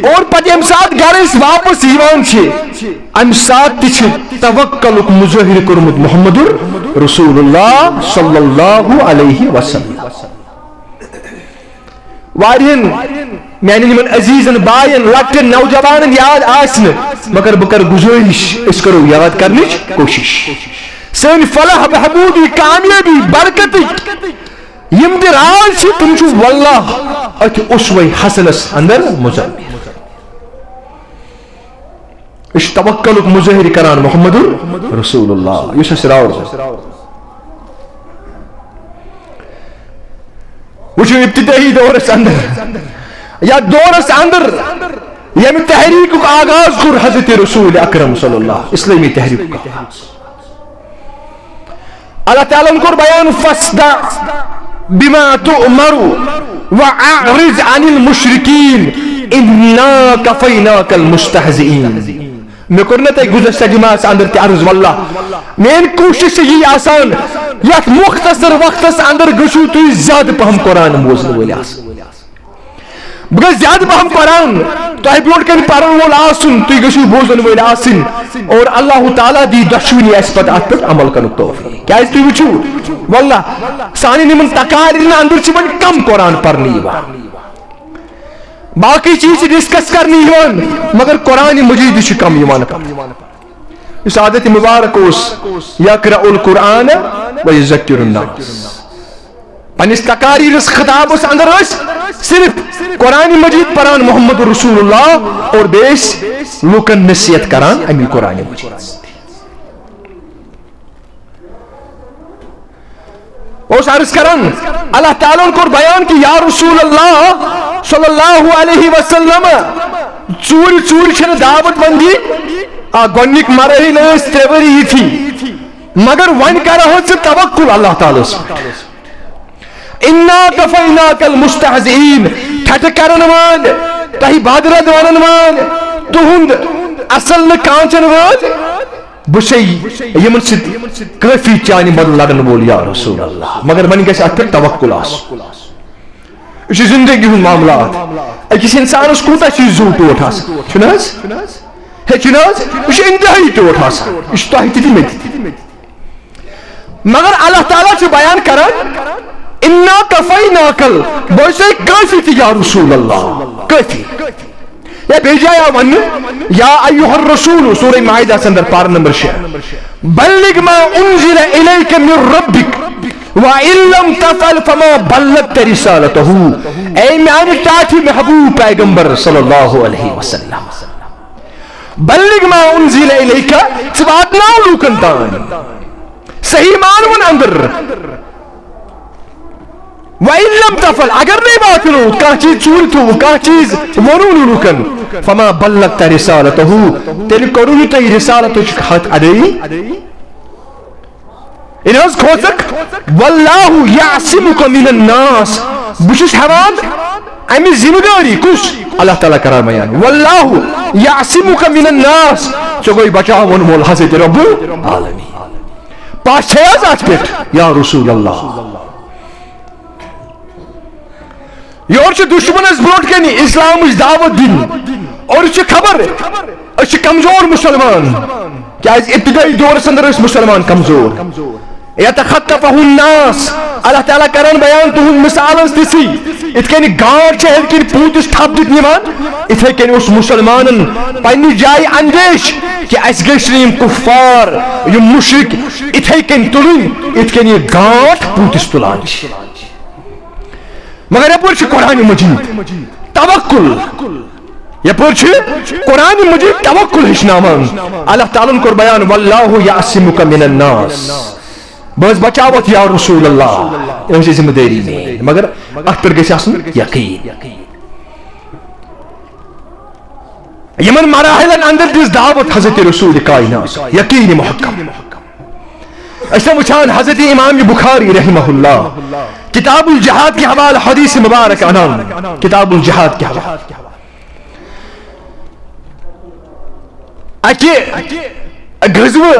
اور پتہٕ ییٚمہِ ساتہٕ گرٕ أسۍ واپس یِوان چھِ، امہِ ساتہٕ تہِ چھِ توکلُک مظٲہرٕ کوٚرمُت محمد رسول اللہ صلی اللہ علیہ وسلم۔ واریاہن میانٮ۪ن یِمن عزیزن باین، لۄکٹٮ۪ن نوجوانن یاد آسہِ نہٕ، مگر بہٕ کرٕ گُزٲرِش، أسۍ کرو یاد کرنٕچ کوٗشِش۔ سٲنۍ فلاح، بہبوٗدی، کامیٲبی، برکتٕکۍ یِم تہِ راز چھِ، تِم چھِ واللہ أتھۍ اسوہ حسنس اندر مضمر۔ أسۍ چھِ توکلُک مظٲہرٕ کران محمد رسول اللہ، یُس اَسہِ راو۔ وٕچھِو، ابتدٲیی دورس اندر، یا دورس اندر، ییٚمہِ تحریکُک آغاز کوٚر حضرت رسول اکرم صلی اللہ، اسلٲمی تحریکُک آغاز۔ اللہ تعالیٰ ہن کوٚر بیان، "فاصدع بما تؤمر واعرض عن المشرکین انا کفیناک المستہزئین۔" مےٚ کوٚر نہ تۄہہِ گُزشتہ جمعہس اندر تہِ عرض، واللہ، میٲنۍ کوٗشش چھِ یی آسان، یتھ مختصر وقتس اندر گٔژھِو تُہۍ زیادٕ پہم قرآن بوزن وٲلۍ آسٕنۍ۔ بہٕ گژھٕ زیادٕ پہم پران، تۄہہِ برونٛٹھ کنہِ پرن وول آسُن، تُہۍ گٔژھِو بوزن وٲلۍ آسٕنۍ، اور اللہ تعالیٰ دی دۄشوٕنی اسہِ پتہٕ اتھ پٮ۪ٹھ عمل کرنُک توفیق۔ کیازِ تُہۍ وٕچھِو، واللہ، سانٮ۪ن یِمن تقاریرن اندر چھِ وۄنۍ کم قرآن پرنہٕ یِوان، باقٕے چیٖز چھِ ڈسکس کرنہٕ یِوان، مگر قرآن مجید چھُ کم یِوان پرنہٕ۔ یُس عادت مبارک اوس، یقرأ القرآن و یذکر الناس۔ پننِس تقاریرس خطابس اندر ٲسۍ صرف قرآن مجید پران محمد رسول اللہ، اور بیٚیہِ ٲسۍ لوٗکن نصیحت کران امی قرآن مجید۔ اوس عرض کران، اللہ تعالیٰ ہن کوٚر بیان کہ یا رسول اللہ صلی اللہ علیہ وسلم، ژوٗرِ ژوٗرِ چھنہٕ دعوت بندی، آ، گۄڈنِکۍ مراحل ٲسۍ ترٛےٚ ؤری یِتھی، مگر وۄنۍ کرہو ژٕ توکل اللہ تعالیٰ ہس پٮ۪ٹھ۔ انا کفیناک المستہزئین، ٹھٹھٕ کرن وٲلۍ، تۄہہِ بدرد ونن وٲلۍ، تُہُنٛد اصل نہٕ کانچن وٲلۍ، بہٕ چھُسے یِمن سۭتۍ کٲفی چانہِ بدلہٕ لڑن وول یا رسول اللہ۔ مگر وۄنۍ گژھِ اتھ پٮ۪ٹھ توکل آسُن۔ یہِ چھُ زندگی ہُنٛد معاملات۔ أکِس انسانس کوٗتاہ چھُ یہِ زُو ٹوٹھ آسان، چھُنہٕ حظ؟ ہے، چھُنہٕ حظ؟ یہِ چھُ انتہٲیی ٹوٹھ آسان۔ یہِ چھُ تۄہہِ تہِ تہٕ مےٚ تہِ۔ مگر اللہ تعالیٰ چھُ بیان کران، انا کفیناکل، بہٕ چھُسے کٲفی تہِ یا رسول اللہ، کٲفی۔ یا بیٚیہِ جایہِ آو وننہٕ، یا ایھا الرسول، سورہ مائدہ اندر پارہ نمبر شےٚ، بلغ ما انزل الیک من ربک وان لم تفعل فما بلغت رسالتہ۔ اے میانہِ ٹاٹھہِ محبوب پیغمبر صلی اللہ علیہ وسلم، بلغ ما انزل الیک، ژٕ واتناو لوٗکن تام صحیح معنون اندر۔ وان لم تفعل، اگر نہٕ واتنو، کانٛہہ چیٖز ژوٗرِ تھوٚو، کانٛہہ چیٖز ووٚنوُ نہٕ لوٗکن، فما بلغت رسالتہ، تیٚلہِ کوٚروٕ نہٕ تۄہہِ رسالتٕچ حق ادٲیی۔ ییٚلہِ حظ کھوژکھ، واللہ یعصمک من الناس، بہٕ چھُس ہٮ۪وان امِچ ذمہٕ دٲری، کُس؟ اللہ تعالیٰ کران بیان، واللہ یعصمک من الناس، ژےٚ گوٚے بچاوَن وول حضرت رب العالمین۔ پَش چھے حظ اتھ پٮ۪ٹھ یا رسول اللہ؟ یورٕ چھُ دُشمنس برونٛٹھ کنہِ اسلامٕچ دعوت دِنۍ، اور چھِ خبر أسۍ چھِ کمزور مسلمان، کیازِ ابتدٲیی دورس اندر ٲسۍ مسلمان کمزور۔ یتخطفہ الناس، اللہ تعالیٰ کران بیان تُہُنٛد مثال ٲس تِژھٕے، یِتھ کٔنۍ گانٹھ چھِ ہیٚرِ کِنۍ پوٗتِس تھپھ دِتھ نِوان، یِتھے کٔنۍ اوس مسلمانن پننہِ جایہِ اندیش کہ اسہِ گٔژھۍ نہٕ یِم کفار، یِم مشرک یِتھے کٔنۍ تُلٕنۍ، یِتھ کٔنۍ یہِ گانٹھ پوٗتِس تُلان چھِ۔ مگر یپٲرۍ چھُ قرآن مجید، توکل۔ یپٲرۍ چھُ قرآن مجید توکل ہیٚچھناوان۔ اللہ تعالیٰ ہن کوٚر بیان، واللہ یعصمک من الناس۔ بہٕ حظ بچاوتھ یا رسول اللہ، یہِ حظ چھِ ذمہٕ دٲری میٲنۍ، مگر اتھ پٮ۪ٹھ گژھِ آسُن یقین۔ یِمن مراحلن اندر دِژ دعوت حضرت رسول کائنات، یقین محکم۔ أسۍ چھِ وٕچھان حضرت امام بخاری رحمہ اللہ کتاب الجہاد کے حوالے حدیث مبارک انان، کتاب الجہاد کے حوالے۔ اکہِ غزوہ،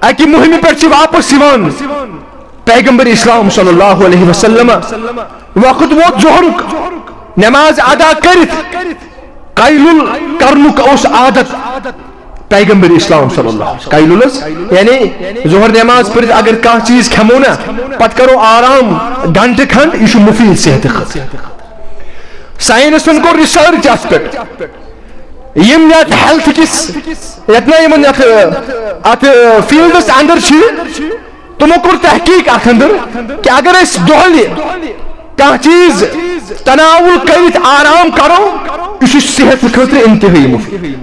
اکہِ مہمہِ پٮ۪ٹھ چھِ واپس یِوان پیغمبر اسلام صلی اللہ علیہ وسلم۔ وقت ووت ظہرُک، نماز ادا کٔرِتھ قیلول کرنُک اوس عادت پیغمبر اسلام صلی اللہ علیہ وسلم۔ قیلول حظ، یعنی ظہر نماز پٔرِتھ اگر کانٛہہ چیٖز کھٮ۪مو نا، پتہٕ کرو آرام گھنٹہٕ کھنڈ، یہِ چھُ مفید صحتہٕ خٲطرٕ۔ ساینسن کوٚر ریسرچ اتھ پٮ۪ٹھ، یِم یتھ ہیلتھ کِس، یتھ نہ یِمن یتھ، اتھ فیلڈس اندر چھِ، تِمو کوٚر تحقیق اتھ اندر کہ اگر أسۍ دۄہلہِ کانٛہہ چیٖز تناول کٔرِتھ آرام کرو، یہِ چھُ صحت خٲطرٕ انتہٲیی مفید۔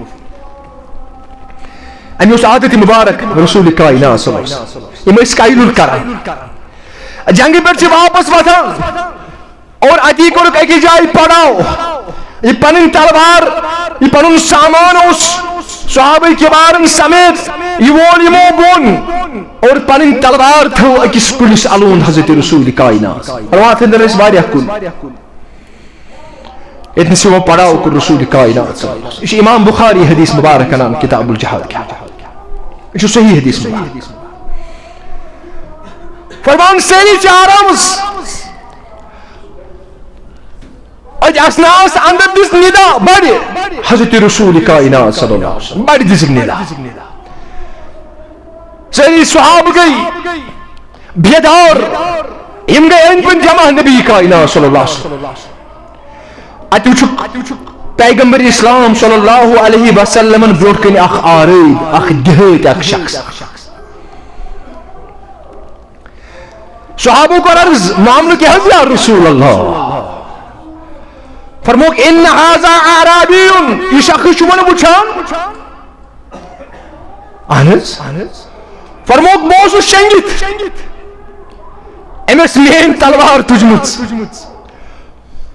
أمۍ اوس عادت مبارک رسول کائنات صلی اللہ علیہ وسلم۔ یِم ٲسۍ قیلول کران۔ جنگہِ پٮ۪ٹھ چھِ واپس وۄتھان۔ اور اتی کوٚرُکھ أکِس جایہِ پڑاو۔ یہِ پنٕنۍ تلوار، یہِ پنُن سامان اوس صحابہ کبارن سمیت، یہِ وول یِمو بۄن اور پنٕنۍ تلوار تھٲو أکِس کُلِس الوُن حضرت رسول کائنات۔ روایت اندر ٲسۍ واریاہ کُلۍ۔ ییٚتنَس یِمو پڑاو کوٚر رسول کائنات۔ یہِ چھُ امام بخاری حدیث مبارک انان کتاب الجہاد کے۔ یہِ چھُ صحیح حدیث مبارک۔ فرمان سٲری چھِ آرامس۔ أتھۍ اثناہس اندر دِژ ندا بڑِ حضرت رسول کائنات صلی اللہ علیہ وسلم، بڑِ دِژٕکھ ندا۔ سٲری صحابہٕ گٔے بیدار، یِم گٔے أنٛدۍ پٔکۍ جمع نبی کائنات صلی اللہ علیہ وسلم۔ اتہِ وٕچھُکھ پیغمبر اسلام صلی اللہ علیہ وسلمن برونٛٹھ کنہِ اکھ آرٲبۍ، اکھ دیہٲتۍ، اکھ شخص۔ صحابو کوٚر عرض، معاملہٕ کیٛاہ حظ یا رسول اللہ؟ فرمووُکھ، ان ھذا اعرابی، یہِ شخص چھُ وۄنۍ وٕچھان۔ اہن حظ۔ فرمووُکھ، بہٕ اوسُس شٔنگِتھ، أمۍ ٲس میٲنۍ تلوار تُجمٕژ۔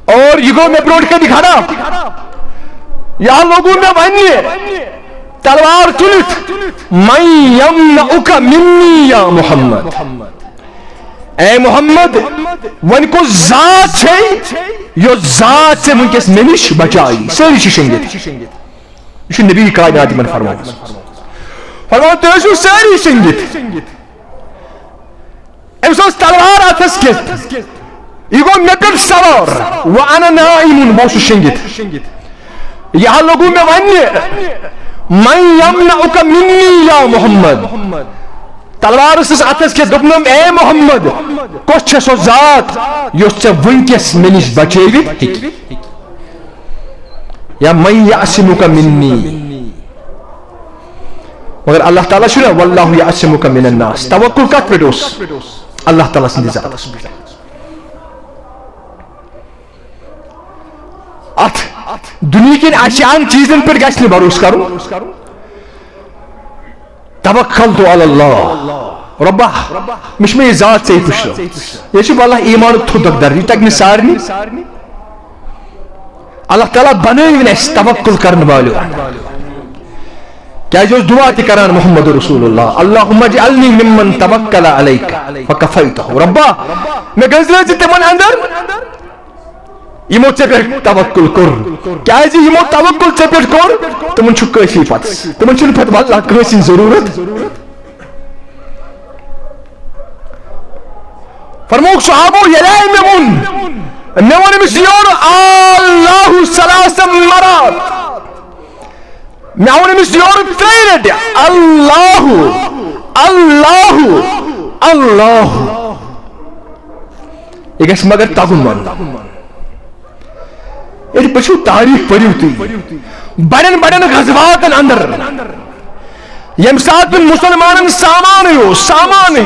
اور یہِ گوٚو مےٚ برونٛٹھ کنہِ کھڑا۔ یا لوگو مےٚ وننہِ، تلوار تُلِتھ، من یمنعک منی یا محمد۔ اے محمد، وۄنۍ کۄس ذات چھے، یۄس ذات ژےٚ وٕنکیٚس مےٚ نِش بچایی؟ سٲری چھِ شٔنگِتھ۔ یہِ چھُ نبی کائنات یِمن فرماوان۔ فرماوان، تُہۍ ٲسِو سٲری شٔنگِتھ۔ أمِس ٲس تلوار اتھس کٮ۪تھ۔ یہِ گوٚو مےٚ پٮ۪ٹھ سوار۔ وانا نائم، بہٕ اوسُس شٔنگِتھ۔ یہِ ہا لوٚگُن مےٚ وننہِ، من یمنعک منی یا محمد۔ تلوار ٲسٕس اتھس کٮ۪تھ، دوٚپنم، اے محمد، کۄس چھےٚ سۄ ذات یۄس ژےٚ وٕنکیٚس مےٚ نِش بچٲوِتھ ہیٚکہِ؟ یا من یعصمک منی۔ مگر اللہ تعالیٰ چھُ نہ، واللہ یعصمک من الناس۔ توکل کتھ پٮ۪ٹھ اوس؟ اللہ تعالیٰ سٕنٛدِ ذاتس پٮ۪ٹھ۔ اتھ دُنیہکٮ۪ن اشیاہن چیٖزن پٮ۪ٹھ گژھِ نہٕ بھروسہٕ کرُن۔ توکلت علی اللہ۔ رۄبا، مےٚ چھُ مےٚ یہِ ذات ژےٚ پُشرٲومٕژ۔ یہِ چھُ واللہ ایمانُک تھوٚد اکھ درجہٕ، یہِ تگہِ نہٕ سارنٕے۔ اللہ تعالیٰ بنٲوِن اَسہِ توکل کرن والٮ۪و۔ کیازِ اوس دعا تہِ کران محمد رسول اللہ، اللہم اجعلنی ممن توکل علیک فکفیتہ۔ رۄبا، مےٚ گٔنٛزرٲوۍ ژٕ تِمن اندر، یِمو ژےٚ پٮ۪ٹھ توکل کوٚر۔ کیازِ یِمو توکل ژےٚ پٮ۪ٹھ کوٚر، تِمن چھُ کٲفی پتہٕ، تِمن چھُنہٕ پتہٕ واللہ کٲنٛسہِ ہٕنٛز ضروٗرت۔ فرمووُکھ صحابو، ییٚلہِ آے مےٚ ووٚن، مےٚ ووٚن أمِس یورٕ اللہ ثلاث مرات، مےٚ ووٚن أمِس یورٕ ترٛیٚیہِ لٹہِ، اللہ، اللہ، اللہ۔ یہِ گژھِ مگر تگُن ونُن۔ ییٚلہِ پٔرِو تاریخ، پٔرِو تُہۍ بڑٮ۪ن بڑٮ۪ن غزواتن اندر، ییٚمہِ ساتہٕ نہٕ مسلمانن سامانٕے اوس، سامانٕے،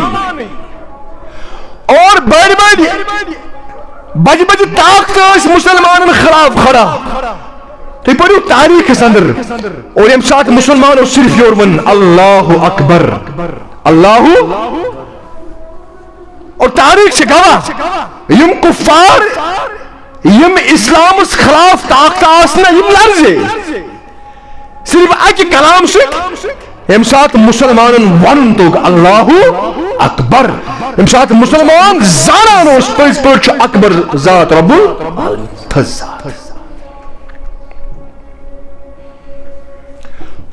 اور بٔڑۍ بٔڑۍ بجہِ بجہِ طاقتہٕ ٲسۍ مسلمانن خلاف کھڑا۔ تُہۍ پٔرِو تاریخس اندر، اور ییٚمہِ ساتہٕ مسلمانو صرف یورٕ ووٚن، اللہ اکبر، اللہ اور تاریخ چھِ گواہ، یِم کفار، یِم اسلامس خلاف طاقت آسنہ، یِم لرزے صرف اکہِ کلام سۭتۍ۔ ییٚمہِ ساتہٕ مسلمانن ونُن توٚگ اللہ اکبر، ییٚمہِ ساتہٕ مسلمان زانان اوس پٔزۍ پٲٹھۍ چھُ اکبر ذات رب العالمین، تھٔز ذات۔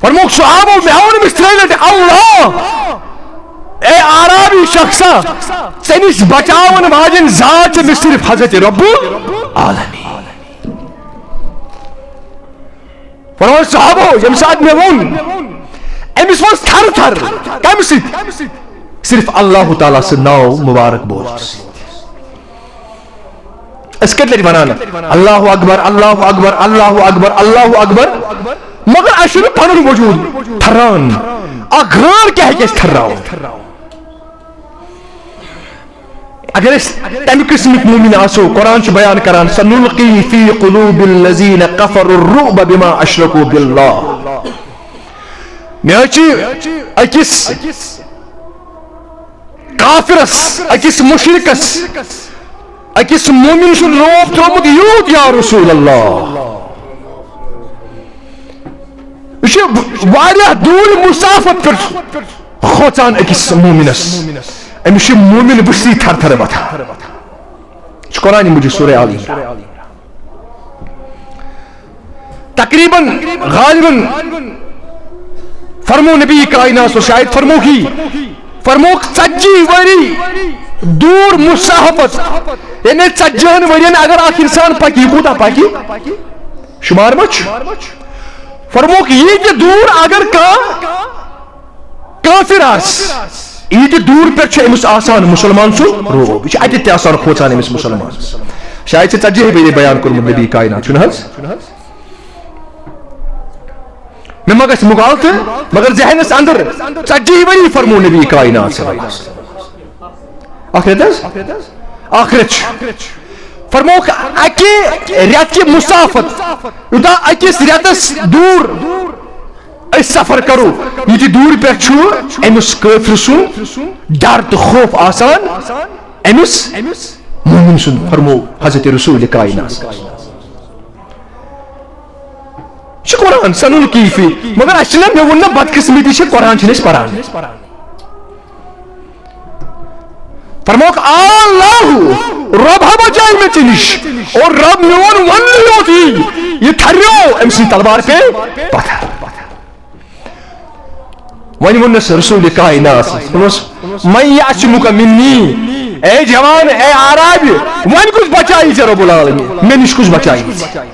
فرموک صحابو، مےٚ ووٚن أمِس ترٛیٚیہِ لٹہِ، اللہ، اے اعرابی شخصا، ژےٚ نِش بچاون واجٮ۪ن ذات چھِ مےٚ صرف حضرت رب العالمین۔ فرموک صحابو، ییٚمہِ ساتہٕ مےٚ ووٚن، أمِس ووٚن تھر تھر، کمہِ سۭتۍ؟ صرف اللہ تعالیٰ سُنٛد ناو مبارک بوزنہٕ سۭتۍ۔ أسۍ کتہِ لٹہِ ونان، اللہ اکبر، اللہ اکبر، اللہ اکبر، اللہ اکبر، مگر اسہِ چھُنہٕ پنُن وجود تھران۔ اکھ غٲر کیٛاہ ہیٚکہِ اسہِ تھراوُن؟ اگر أسۍ تمہِ قسمٕکۍ مومن آسو، قرآن چھُ بیان کران، سنلقی فی قلوب الذین کفروا الرعب بما اشرکوا باللہ۔ مےٚ حظ چھِ أکِس کافرس، أکِس مشرکس، أکِس مومن سُنٛد رعب ترٛوومُت یوٗت، یا رسول اللہ۔ یہِ چھُ واریاہ دوٗرِ مسافت پٮ۪ٹھ کھوژان أکِس مومنس۔ أمِس چھُ مومن وٕچھتھٕے تھر تھر وۄتھان۔ یہِ چھُ قرآن مجید سورہ آل عمران۔ تقریباً غالباً فرمو نبی کائنات صلی اللہ علیہ وسلم، شاید فرموکھ یی، فرموکھ ژتجی ؤری دوٗر مسافت، یعنی ژتجی ہن ؤرین اگر اکھ انسان پکہِ، یہِ کوٗتاہ پکہِ؟ شمار ما چھُ؟ فرموکھ ییٖتہِ دوٗر اگر کانٛہہ کافر آسہِ، ییٖتہِ دوٗر پٮ۪ٹھ چھُ أمِس آسان مسلمان سُنٛد رعب، یہِ چھُ اَتہِ تہِ آسان کھوژان أمِس مسلمانس۔ شاید چھِ ژتجی ؤری بیان کوٚرمُت نبی کائنات، چھُنہٕ حظ؟ مےٚ ما گژھِ مغالطہٕ، مگر ذہنس اندر ژتجی ؤری فرمو نبی کائنات صلی اللہ علیہ وسلم۔ اکھ رٮ۪تھ حظ؟ اکھ رٮ۪تھ چھُ۔ فرموکھ اکہِ رٮ۪تھ کہِ مسافت، یوٗتاہ أکِس رٮ۪تس دوٗر أسۍ سفر کرو، یہِ تہِ دوٗرِ پٮ۪ٹھ چھُ أمِس کٲفرٕ سُنٛد ڈر تہٕ خوف آسان أمِس مومن سُنٛد، فرمو حضرت رسول کائنات۔ یہِ چھُ قرآن، سنلقی فی، مگر اَسہِ چھِنہ، مےٚ ووٚن نہ بدقسمتی چھِ، قرآن چھِنہٕ أسۍ پران۔ فرموکھ، آ اللہ، رب ہا بچایہِ مےٚ ژےٚ نِش، اور رب میون وننُے یوت یی، یہِ تھریو أمۍ سٕنٛدِ تلوار پے پتھر۔ وۄنۍ ووٚننس رسول کائنات، دوٚپنس، من یعصمک منی، اے جوان، اے اعرابی، وۄنۍ کُس بچایی ژےٚ رب العالمین؟ مےٚ نِش کُس بچایی ژےٚ؟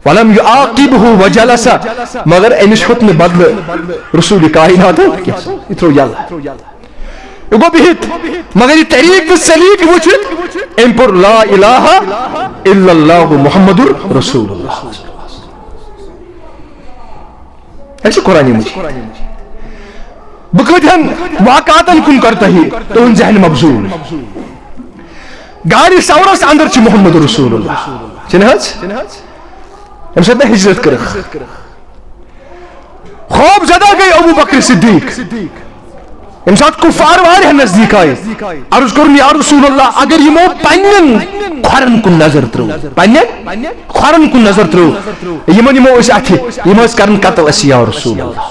ولم یعاقبہ وجلس، مگر أمِس ہیوٚت نہٕ بدلہٕ رسول کائنات کینٛہہ، یہِ ترٛوو یلہٕ۔ یہِ گوٚو بِہِتھ، مگر یہِ طریٖقہٕ تہٕ سلیٖقہٕ وٕچھِتھ أمۍ پوٚر لا الہ الا اللہ محمد رسول اللہ۔ اَسہِ چھُ قرآن مجید۔ بہٕ کۭتہن واقعاتن کُن کرٕ تۄہہِ تُہُنٛد ذہن مبزول۔ غارِ ثورس اندر چھُ محمد رسول اللہ، چھُنہٕ حظ؟ ییٚمہِ ساتہٕ مےٚ ہجرت کٔرٕکھ، خوف زدہ گٔے ابو بکر صدیق۔ ییٚمہِ ساتہٕ کفار واریاہ نزدیٖک آیہِ، عرض کوٚرُن، یا رسول اللہ، اگر یِمو پننٮ۪ن کھۄرن کُن نظر ترٲو، پننٮ۪ن کھۄرن کُن نظر ترٲو، یِمن یِمو أسۍ اَتھِ، یِم ٲسۍ کران قتل اَسہِ، یا رسول اللہ۔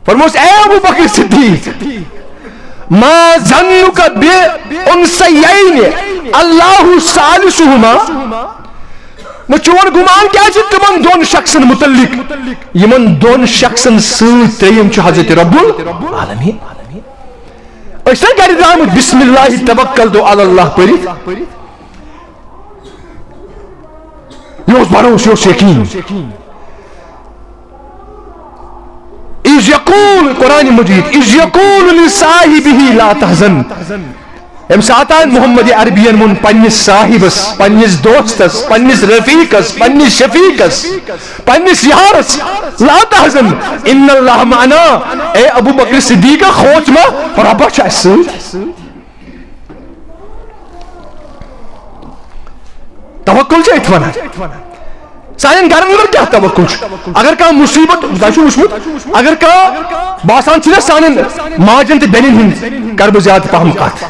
فرموس، اے ابو بکر صدیق، ما ظنک بانثیین اللہ ثالثہما، نہ چون گمان کیٛاہ چھُ تِمن دۄن شخصن متعلق، یِمن دۄن شخصن سۭتۍ ترٛیٚیِم چھُ حضرت رب العالمین۔ أسۍ چھِنہ گرِ درٛامٕتۍ بسم اللہ توکلت علی اللہ پٔرِتھ؟ یہِ اوس بھروسہٕ، یہِ اوس یقین۔ اذ یقول، قرآن مجید، اذ یقول لصاحبہ لا تحزن۔ ییٚمہِ ساتہٕ محمد عربین ووٚن پننِس صاحبس، پننِس دوستس، پننِس رفیقس، پننِس شفیقس، پننِس یارس، لا تحزن ان اللہ معنا، اے ابو بکر صدیق، کھوژ مہ، رب چھُ اسہِ سۭتۍ۔ توکل چھِ أتھۍ وَنان۔ سانٮ۪ن گرن منٛز کیٛاہ توقع چھُ؟ اگر کانٛہہ مُصیبت، تۄہہِ چھُو وٕچھمُت، اگر کانٛہہ باسان چھُ نہ سانٮ۪ن ماجن تہٕ بیٚنٮ۪ن ہٕنٛز کرٕ بہٕ زیادٕ پہم کتھ،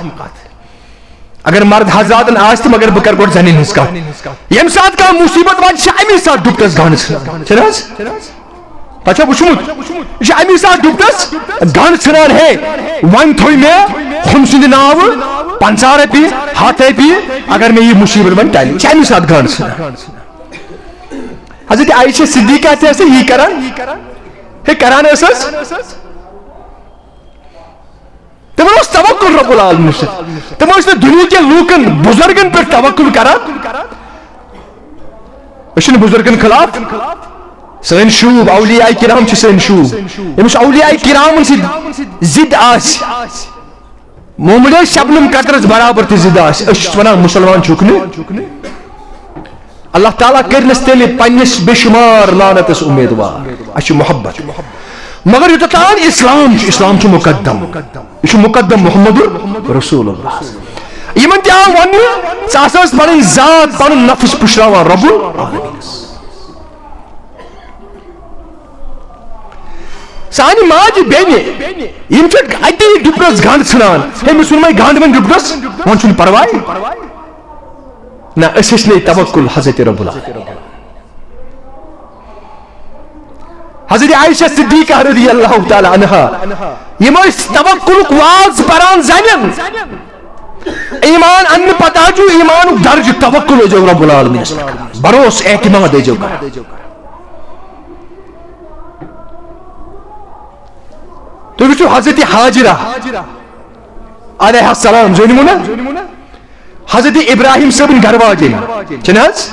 اگر مرد حضراتن آسہِ تہٕ مگر بہٕ کرٕ گۄڈٕ زنٮ۪ن ہٕنٛز کتھ۔ ییٚمہِ ساتہٕ کانٛہہ مُصیبت واتہِ، چھِ امی ساتہٕ ڈُپٹس گانہٕ ژھٕنان، چھِنہٕ حظ؟ تۄہہِ چھا وٕچھمُت؟ یہِ چھُ امی ساتہٕ ڈُپٹس گانہٕ ژھٕنان، ہے، وۄنۍ تھوٚو مےٚ ہُم سٕنٛدِ ناوٕ پنٛژاہ رۄپیہِ، ہتھ رۄپیہِ، اگر مےٚ یہِ مُصیبت وۄنۍ ٹلہِ، یہِ چھِ امی ساتہٕ گانہٕ ژھٕنان۔ حضرت عائشہ صدیقہ تہِ ٲس یی کران۔ ہے، کران ٲس حظ۔ تِمن اوس توکل رب العالمینس پٮ۪ٹھ۔ تِم ٲسۍ نہٕ دُنیہکٮ۪ن لوٗکن، بُزرگن پٮ۪ٹھ توکل کران۔ أسۍ چھِنہٕ بُزرگن خلاف۔ سٲنۍ شوٗب، اولیاء کرام چھِ سٲنۍ شوٗب۔ أمِس اولیاء کرامن سۭتۍ ضد آسہِ، موملے شبنم قطرس برابر تہِ ضد آسہِ، أسۍ چھِس ونان، مسلمان چھُکھ نہٕ۔ اللہ تعالیٰ کٔرنَس تیٚلہِ پننِس بے شمار لعنتس امیدوار۔ اَسہِ چھُ محبت۔ مگر یوٚتتھ تام اسلام چھُ، اسلام چھُ مقدم۔ یہِ چھُ مقدم محمد رسول اللہ۔ یِمن تہِ آو وننہٕ، ژٕ ہسا ٲس پنٕنۍ ذات، پنُن نفس پُشراوان رب العالمینس۔ سانہِ ماجہِ بیٚنہِ، یِم چھِ اَتی ڈُپٹس گنٛڈ ژھٕنان۔ ہے، مےٚ ژھُن وۄنۍ گنٛڈ وۄنۍ ڈُپٹس، وۄنۍ چھُنہٕ پرواے۔ نہ، أسۍ ہیٚچھنے توکل حضرت رب العالمین۔ حضرت عائشہ صدیقہ رضی اللہ تعالیٰ عنہا، یِم ٲسۍ توکلُک واز پران زنٮ۪ن۔ ایمان اننہٕ پتہٕ چھُ ایمانُک درجہٕ توکل ٲسۍزیو رب العالمینس پٮ۪ٹھ کران۔ بھروسہٕ، اعتماد ٲسۍزیو کران۔ تُہۍ وٕچھِو حضرت حاجرہ علیہ السلام، زٲنِمو نا؟ حضرت ابراہیم صٲبٕنۍ گرٕ واجیٚنۍ، چھِنہٕ حظ؟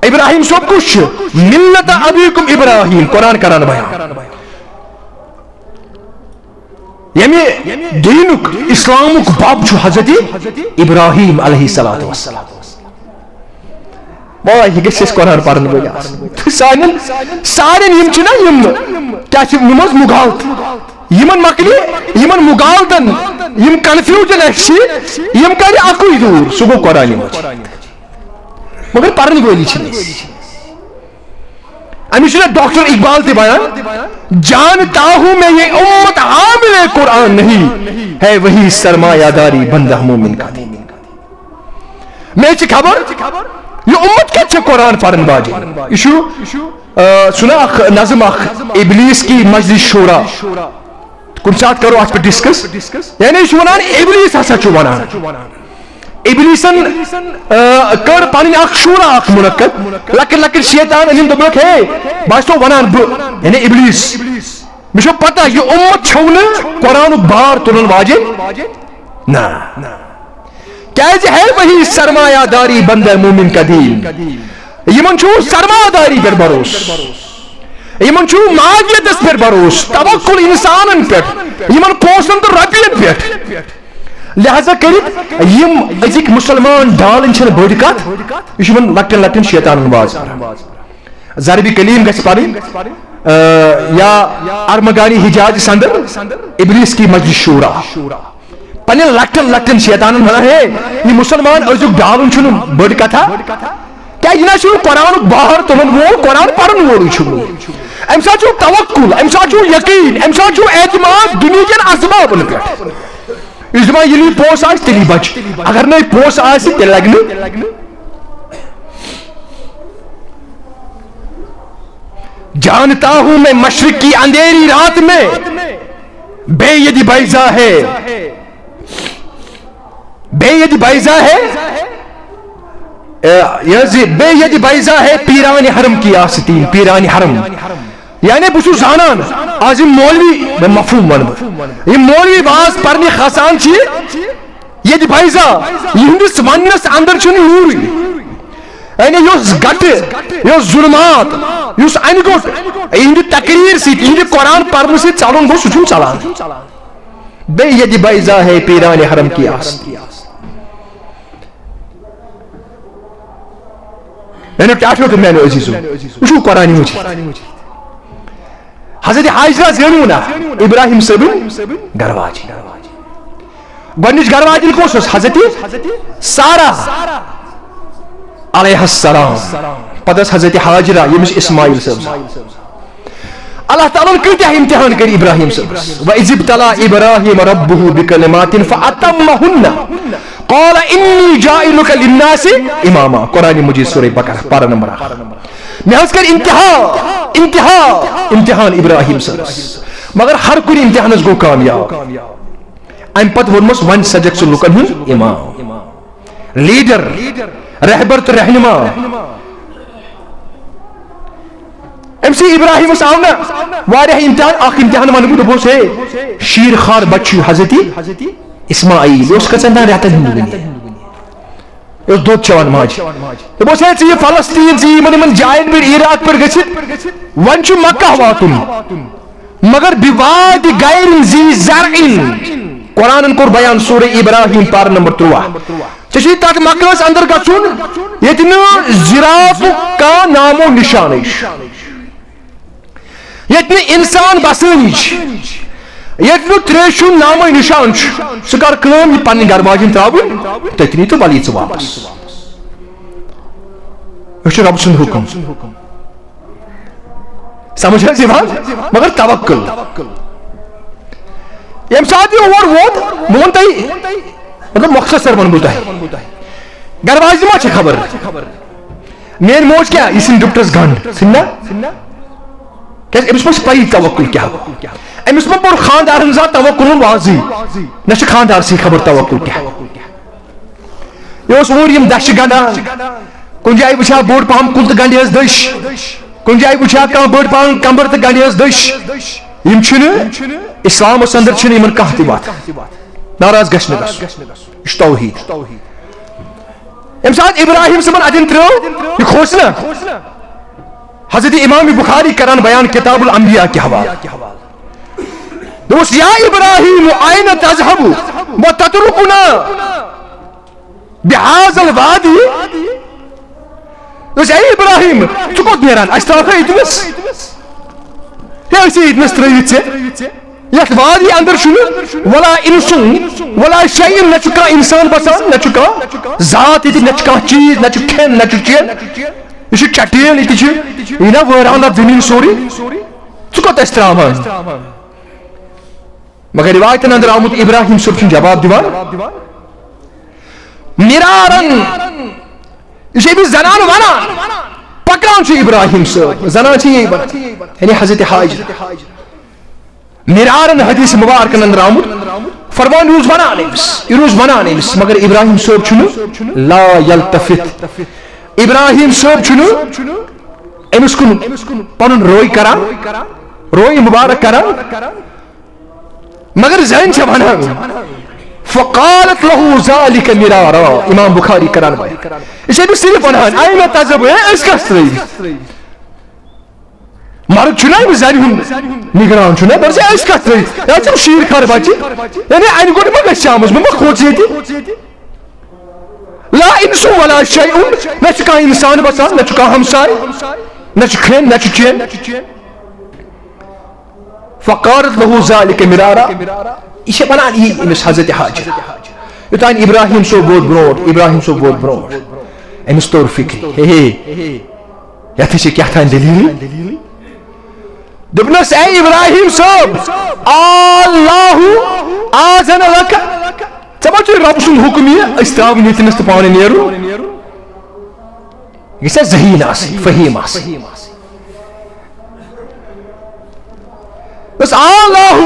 ابراہیم صٲب کُس چھُ؟ ملت ابیکم ابراہیم، قرآن کران بیان۔ ییٚمہِ دیٖنُک، اسلامُک باب چھُ حضرت ابراہیم علیہ الصلوۃ والسلام۔ وای، یہِ گژھِ اَسہِ قرآن پرن وٲلۍ آسٕنۍ۔ تہٕ سانٮ۪ن، سارٮ۪ن یِم چھِنہ یِم، کیٛاہ چھِ یِم حظ مُغالط؟ یِمن مۄکلہِ، یِمن مُغالطن، یِم کنفیوجن اَسہِ چھِ، یِم کرِ اَکُے دوٗر، سُہ گوٚو قرآن مجید۔ مگر پرن وٲلی چھِنہٕ أسۍ۔ أمِس چھُنہ ڈاکٹر اقبال تہِ وَنان، جانتا ہوں میں یہ امت حامل قرآن نہیں، ہے وہی سرمایہ داری بندہ مومن کا دین۔ مےٚ چھِ خبر، یہِ اُمت کَتہِ چھےٚ قرآن پَرن واجیٚنۍ؟ یہِ چھُ، آ، سُہ نہ اکھ نظم اکھ، ابلیس کی مجلس شورا۔ کُنہِ ساتہٕ کرو اَتھ پٮ۪ٹھ ڈسکس۔ یعنی یہِ چھُ وَنان، ابلیس ہسا چھُ وَنان۔ ابلیسن، آ، کٔر پنٕنۍ اکھ شورا اکھ منعقد، لۄکٕٹۍ لۄکٕٹۍ شیطان أنِم، دوٚپُکھ، ہے، بہٕ ہسا چھُسو وَنان بہٕ، یعنی ابلیس۔ مےٚ چھو پتہ، یہِ اُمت چھو نہٕ قرآنُک بار تُلن واجیٚنۍ۔ نہ۔ کیازِ ہے وہی سرمایہ داری بندہ مومن کا دین۔ یِمن چھُ سرمایہ داری پٮ۪ٹھ بھروسہٕ۔ یِمن چھُ معاویتس پٮ۪ٹھ بھروسہٕ، توکل انسانن پٮ۪ٹھ، یِمن پونسن تہٕ رۄپین پٮ۪ٹھ۔ لہذا کٔرِتھ یِم أزِکۍ مُسلمان ڈالٕنۍ چھِنہٕ بٔڑ کتھ، یہِ چھُ یِمن لۄکٹٮ۪ن لۄکٹٮ۪ن شیطانن واز کران۔ ضرب کلیم گژھِ پرٕنۍ، آ، یا ارمغانی حجاز سندر، ابلیس کی مجلس شورا۔ پننٮ۪ن لۄکٹٮ۪ن لۄکٹٮ۪ن شیطانن ونان، ہے، یہِ مسلمان أزیُک ڈالُن چھُنہٕ بٔڑ کتھا۔ کیٛازِ یہِ نہ چھُنہٕ قرآنُک بار تُلن وول، قرآن پرن وولٕے چھُ وۄنۍ۔ امہِ ساتہٕ چھُ توکل، امہِ ساتہٕ چھُ یقین، امہِ ساتہٕ چھُ اعتماد دُنیہکٮ۪ن اسبابن پٮ۪ٹھ۔ یہِ چھُ دپان، ییٚلہِ یہِ پونٛسہٕ آسہِ، تیٚلی بچہِ۔ اگر نہٕ یہِ پونٛسہٕ آسہِ، تیٚلہِ لگہِ نہٕ۔ جانتا ہوں میں مشرق کی اندھیری رات میں بے ید بیضا ہے، بے ید بیضا ہے، اے، یہ زی، بے ید بیضا ہے پیران حرم کی آستین، پیران حرم۔ یعنی بہٕ چھُس زانان، از یِم مولوی، مےٚ مفہوم ونہٕ بہٕ، یِم مولوی واز پرنہِ کھسان چھِ، ییٚتہِ بیضا، یِہنٛدِس وننس اندر چھُنہٕ نوٗرٕے۔ یعنی یۄس گٹہٕ، یۄس ظلمات، یُس انہِ گوٚٹ، یِہنٛدِ تقریر سۭتۍ، یِہنٛدِ قرآن پرنہٕ سۭتۍ ژلُن گوٚو، سُہ چھُنہٕ ژلان۔ بے ید بیضا ہے پیران حرم کی آستین۔ میانیو ٹاٹھیو تہٕ میانیو عزیزو، وٕچھِو قرآن مجید۔ حضرت حاجرہ زینوُن ابراہیم صٲبٕنۍ گرواجہِ۔ گۄڈنِچ گرواجِن کۄس ٲس؟ حضرت سارہ۔ علیہ السلام۔ پتہٕ ٲس حضرت حاجرہ، ییٚمِس اسماعیل صٲب زاو۔ اللہ تعالیٰ ہن کۭتیاہ امتحان کٔرۍ ابراہیم صٲبس۔ وَإِذِ ابْتَلَىٰ إِبْرَاهِيمَ رَبُّهُ بِكَلِمَاتٍ فَأَتَمَّهُنَّ قَالَ إِنِّي جَاعِلُكَ لِلنَّاسِ إِمَامًا۔ قرآن مجید، سورہ بقرہ، پارہ نمبر اکھ۔ مےٚ حض کٔرۍ امتحان، امتحان، امتحان ابراہیم صٲبس، مگر ہر کُنہِ امتحانس گوٚو کامیاب۔ امہِ پتہٕ ووٚنمس، وۄنۍ سجکھ ژٕ لُکن ہُنٛد امام، لیڈر، رہبر تہٕ رہنما۔ أمۍ سٕے ابراہیمس آو نہ واریاہ امتحان، اکھ امتحان ونہٕ بہٕ، دوٚپُس، ہے، شیٖر خار بچہِ چھُ حضرت اسماعیل، یہِ اوس کٔژن تام رٮ۪تن ہُنٛد وُنہِ۔ یہِ اوس دۄد چٮ۪وان ماجہِ۔ دوٚپُس، ہے، ژٕ یہِ فلسطین، ژٕ یہِ یِمن، یِمن جاین پٮ۪ٹھ، عراق پٮ۪ٹھ گٔژھِتھ، وۄنۍ چھُ مکہ واتُن، مگر بِوادِ غیر ذی زرع۔ قرآنن کوٚر بیان سورہ ابراہیم پارہ نمبر تُرٛواہ۔ ژےٚ چھُے تتھ مکہس اندر گژھُن، ییٚتہِ نہٕ زِراعتُک کانٛہہ نام و نشانٕے چھُ، ییٚتہِ نہٕ انسان بسٲنی چھِ، ییٚتہِ نہٕ تریشہِ ہُنٛد نامو نشان چھُ۔ ژٕ کر کٲم، یہِ پنٕنۍ گرٕ واجِنۍ ترٛاوٕنۍ تٔتنی تہٕ وَل یہِ ژٕ واپس۔ یہِ چھُ رۄب سُنٛد حُکم۔ سمجھ حظ یِوان؟ مگر توکل۔ ییٚمہِ ساتہٕ یہِ اور ووت، بہٕ وَنہٕ تۄہہِ، مطلب، مختصر وَنہٕ بہٕ تۄہہِ۔ گرٕ واجنہِ ما چھِ خبر؟ میٲنۍ موج کیٛاہ؟ یہِ ژھٕنہِ ڈُپٹس گنٛڈ، ژھٕنہِ نا؟ کیٛازِ أمِس ما چھِ پَیی توکل کیٛاہ گوٚو؟ أمِس ما پوٚر خانٛدارن زانٛہہ توکلُن وازٕے؟ نہ چھِ خانٛدارسٕے خبر توکل کیٛاہ۔ یہِ اوس اوٗرۍ یِم دَچھِ گنٛڈان۔ کُنہِ جایہِ وٕچھِ ہا بوٚڑ پَہَم کُل تہٕ گنٛڈِ ہَس دٔچھ۔ کُنہِ جایہِ وٕچھِ ہا کانٛہہ بٔڑ پَہَم کمبر تہٕ گنٛڈِ ہَس دٔچھ۔ یِم چھِنہٕ، اِسلامَس اندر چھِنہٕ یِمن کانٛہہ تہِ وَتھ۔ ناراض گژھِ نہٕ گژھُن۔ یہِ چھُ توحیٖد۔ ییٚمہِ ساتہٕ ابراہیم صٲبن اَتٮ۪ن ترٛٲو، یہِ کھوژ نہ۔ حضرت امام بخاری کران بیان کتاب الانبیاء کہِ حوالہٕ۔ دوٚپُس، یا ابراہیم، این تذهب و تترکنا بهذا الوادی؟ دوٚپُس، اے ابراہیم، ژٕ کوٚت نیران؟ اَسہِ ترٛاوکھا ییٚتہِ نَس؟ ہے، أسۍ ہے ییٚتہِ نَس ترٛٲوِتھ ژےٚ۔ یَتھ وادی اندر چھُنہٕ ولا انسُن ولا شیء، نہ چھُ کانٛہہ انسان بسان، نہ چھُ کانٛہہ ذات ییٚتہِ، نہ چھُ کانٛہہ چیٖز، نہ چھُ کھٮ۪ن، نہ چھُ چٮ۪ن۔ یہِ چھُ چٹیل، ییٚتہِ چھُ یہِ نا وٲران اَتھ زٔمیٖن سورُے۔ ژٕ کوٚت ٲسۍ ترٛاوان؟ مگر رِوایتن اندر آمُت، ابراہیم صٲب چھُنہٕ جواب دِوان۔ مرارن، یہِ چھُ أمِس زنان ونان، پکان چھُ ابراہیم صٲب، زنان چھِ یی ونان، یعنی حضرت حاجرہ۔ مرارن حدیث مبارکن اندر آمُت، فرمان، یہِ روٗز ونان أمِس، یہِ روٗز ونان أمِس، مگر ابراہیم صٲب چھُنہٕ، لا یلتفت۔ ابراہیم صٲب چھُنہٕ أمِس کُن پنُن روے کران، روے مبارک کران، مگر زٔنۍ چھےٚ ونان، فقالت له ذلك مرارا۔ امام بخاری کران بیان۔ یہِ چھِ أمِس صرف ونان، اے مےٚ تذہب، ہے، أسۍ کَس ترٛٲوِتھ؟ مرد چھُنہ أمِس زنہِ ہُنٛد نگران چھُنہ، دَپان چھِ أسۍ کَتھ ترٛٲوِتھ؟ یا چھِ یِم شیٖرۍ خار بچہِ، یعنی اَنہِ گۄڈٕ ما گژھِ شامَس، بہٕ ما کھوژٕ ییٚتہِ؟ لا انس ولا شیء، نہ چھُ کانٛہہ انسان بسان، نہ چھُ کانٛہہ ہمساے، نہ چھُ کھٮ۪ن، نہ چھُ چٮ۪ن۔ فقالت له ذلك مرارا، یہِ چھےٚ وَنان یی أمِس حضرت حاجرہ۔ یوٚتام ابراہیم صٲب ووت برونٛٹھ، ابراہیم صٲب ووت برونٛٹھ، أمِس توٚر فِکرِ، ہے ہے، یَتھ چھِ کیٛاہ تام دٔلیٖلٕے۔ دوٚپنَس، اے ابراہیم صٲب، اللہ آذن لک، ژےٚ ما چھُے رۄب سُنٛد حُکُم یہِ أسۍ ترٛاوٕنۍ ییٚتہِ نَس تہٕ پانہٕ نیرُن؟ یہِ گژھِ ذہیٖن آسٕنۍ، فہیٖم آسٕنۍ۔ دوٚپنَس، آ اللہ،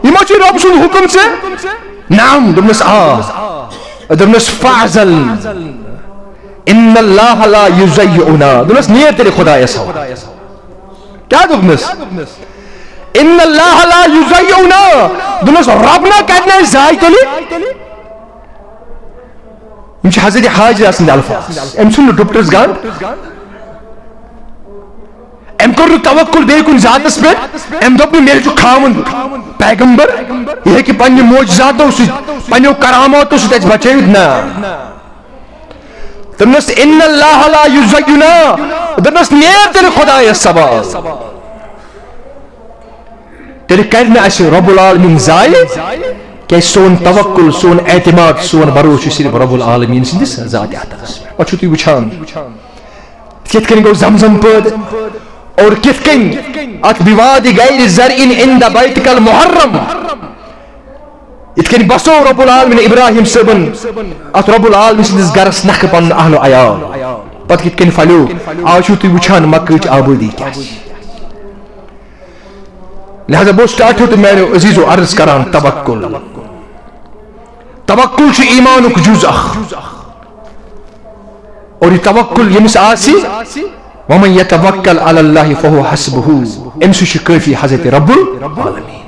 یہِ ما چھُے رۄب سُنٛد حُکُم ژےٚ؟ نعم۔ دوٚپنَس، آ۔ دوٚپنَس، فاعزل، ان اللہ لا یضیعنا۔ دوٚپنَس، نیر تیٚلہِ خۄدایَس حوالہٕ۔ کیٛاہ دوٚپنَس؟ ان اللہ لا یضیعنا۔ دوٚپنَس، رۄب نہ کَرِ نہٕ اَسہِ ضایع تیٚلہِ۔ یِم چھِ حضرت حاجرہ سٕنٛدۍ الفاظ۔ أمۍ ژھُن نہٕ ڈُپٹس گنٛڈ۔ أمۍ کوٚر نہٕ توکل بیٚیہِ کُنہِ ذاتس پٮ۪ٹھ۔ أمۍ دوٚپ نہٕ، مےٚ چھُ خاوند پیغمبر، یہِ ہیٚکہِ پننہِ معجزاتو سۭتۍ، پننیو کراماتو سۭتۍ اَسہِ بچٲوِتھ۔ نہ۔ دوٚپنَس، ان اللہ لا یضیعنا۔ دوٚپنَس، نیر تیٚلہِ خۄدایَس سوال۔ تیٚلہِ کَرِ نہٕ اَسہِ رب العالمین ضایع، کیٛازِ سون توکل، سون اعتماد، سون بھروسہٕ چھُ صرف رب العالمین سٕنٛدِس ذاتِ اطہرس پٮ۪ٹھ۔ پتہٕ چھِو تُہۍ وٕچھان، کِتھ کٔنۍ گوٚو زمزم پٲدٕ، اور کِتھ کٔنۍ اتھ بوادِ غیر زرع عند بیتک المحرم، یِتھ کٔنۍ بسو رب العالمین ابراہیم صٲبن اتھ رب العالمین سٕنٛدِس گرس نکھٕ پنُن اہل و عیال۔ پتہٕ کِتھ کٔنۍ پھلیو؟ آز چھِو تُہۍ وٕچھان مکہٕچ آبٲدی کیٛاہ چھِ۔ لہذا بہٕ اوسُس ٹاٹھیو تہٕ میانیو عزیزو عرض کران، توکل۔ توکل چھُ ایمانُک جز اکھ۔ اور یہِ توکل ییٚمِس آسہِ، ومن یتوکل علی اللہ فہو حسبہ، أمۍ سُے چھُ کٲفی حضرت رب العالمین۔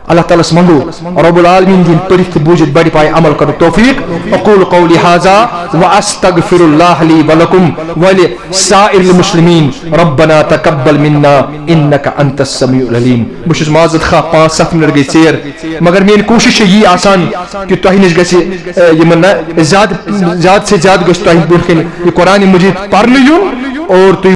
اللہ تعالیٰ ہس منگو، رب العالمین دِن پٔرِتھ تہٕ بوٗزِتھ بڑِ پایہِ عمل کرنُک توفیق۔ اقول قولی ھذا واستغفر اللہ لی ولکم ولسائر المسلمین۔ ربنا تقبل منا انک انت السمیع العلیم۔ بہٕ چھُس معذرت خواہ، پانٛژھ ستھ منٹ گٔے ژیر، مگر میٲنۍ کوٗشش چھےٚ یی آسان کہِ تۄہہِ نِش گژھِ، اے، یِمن نہ زیادٕ، زیادٕ سے زیادٕ گژھِ تۄہہِ برونٛہہ کنہِ یہِ قرآن مجید پرنہٕ یُن اور تُہۍ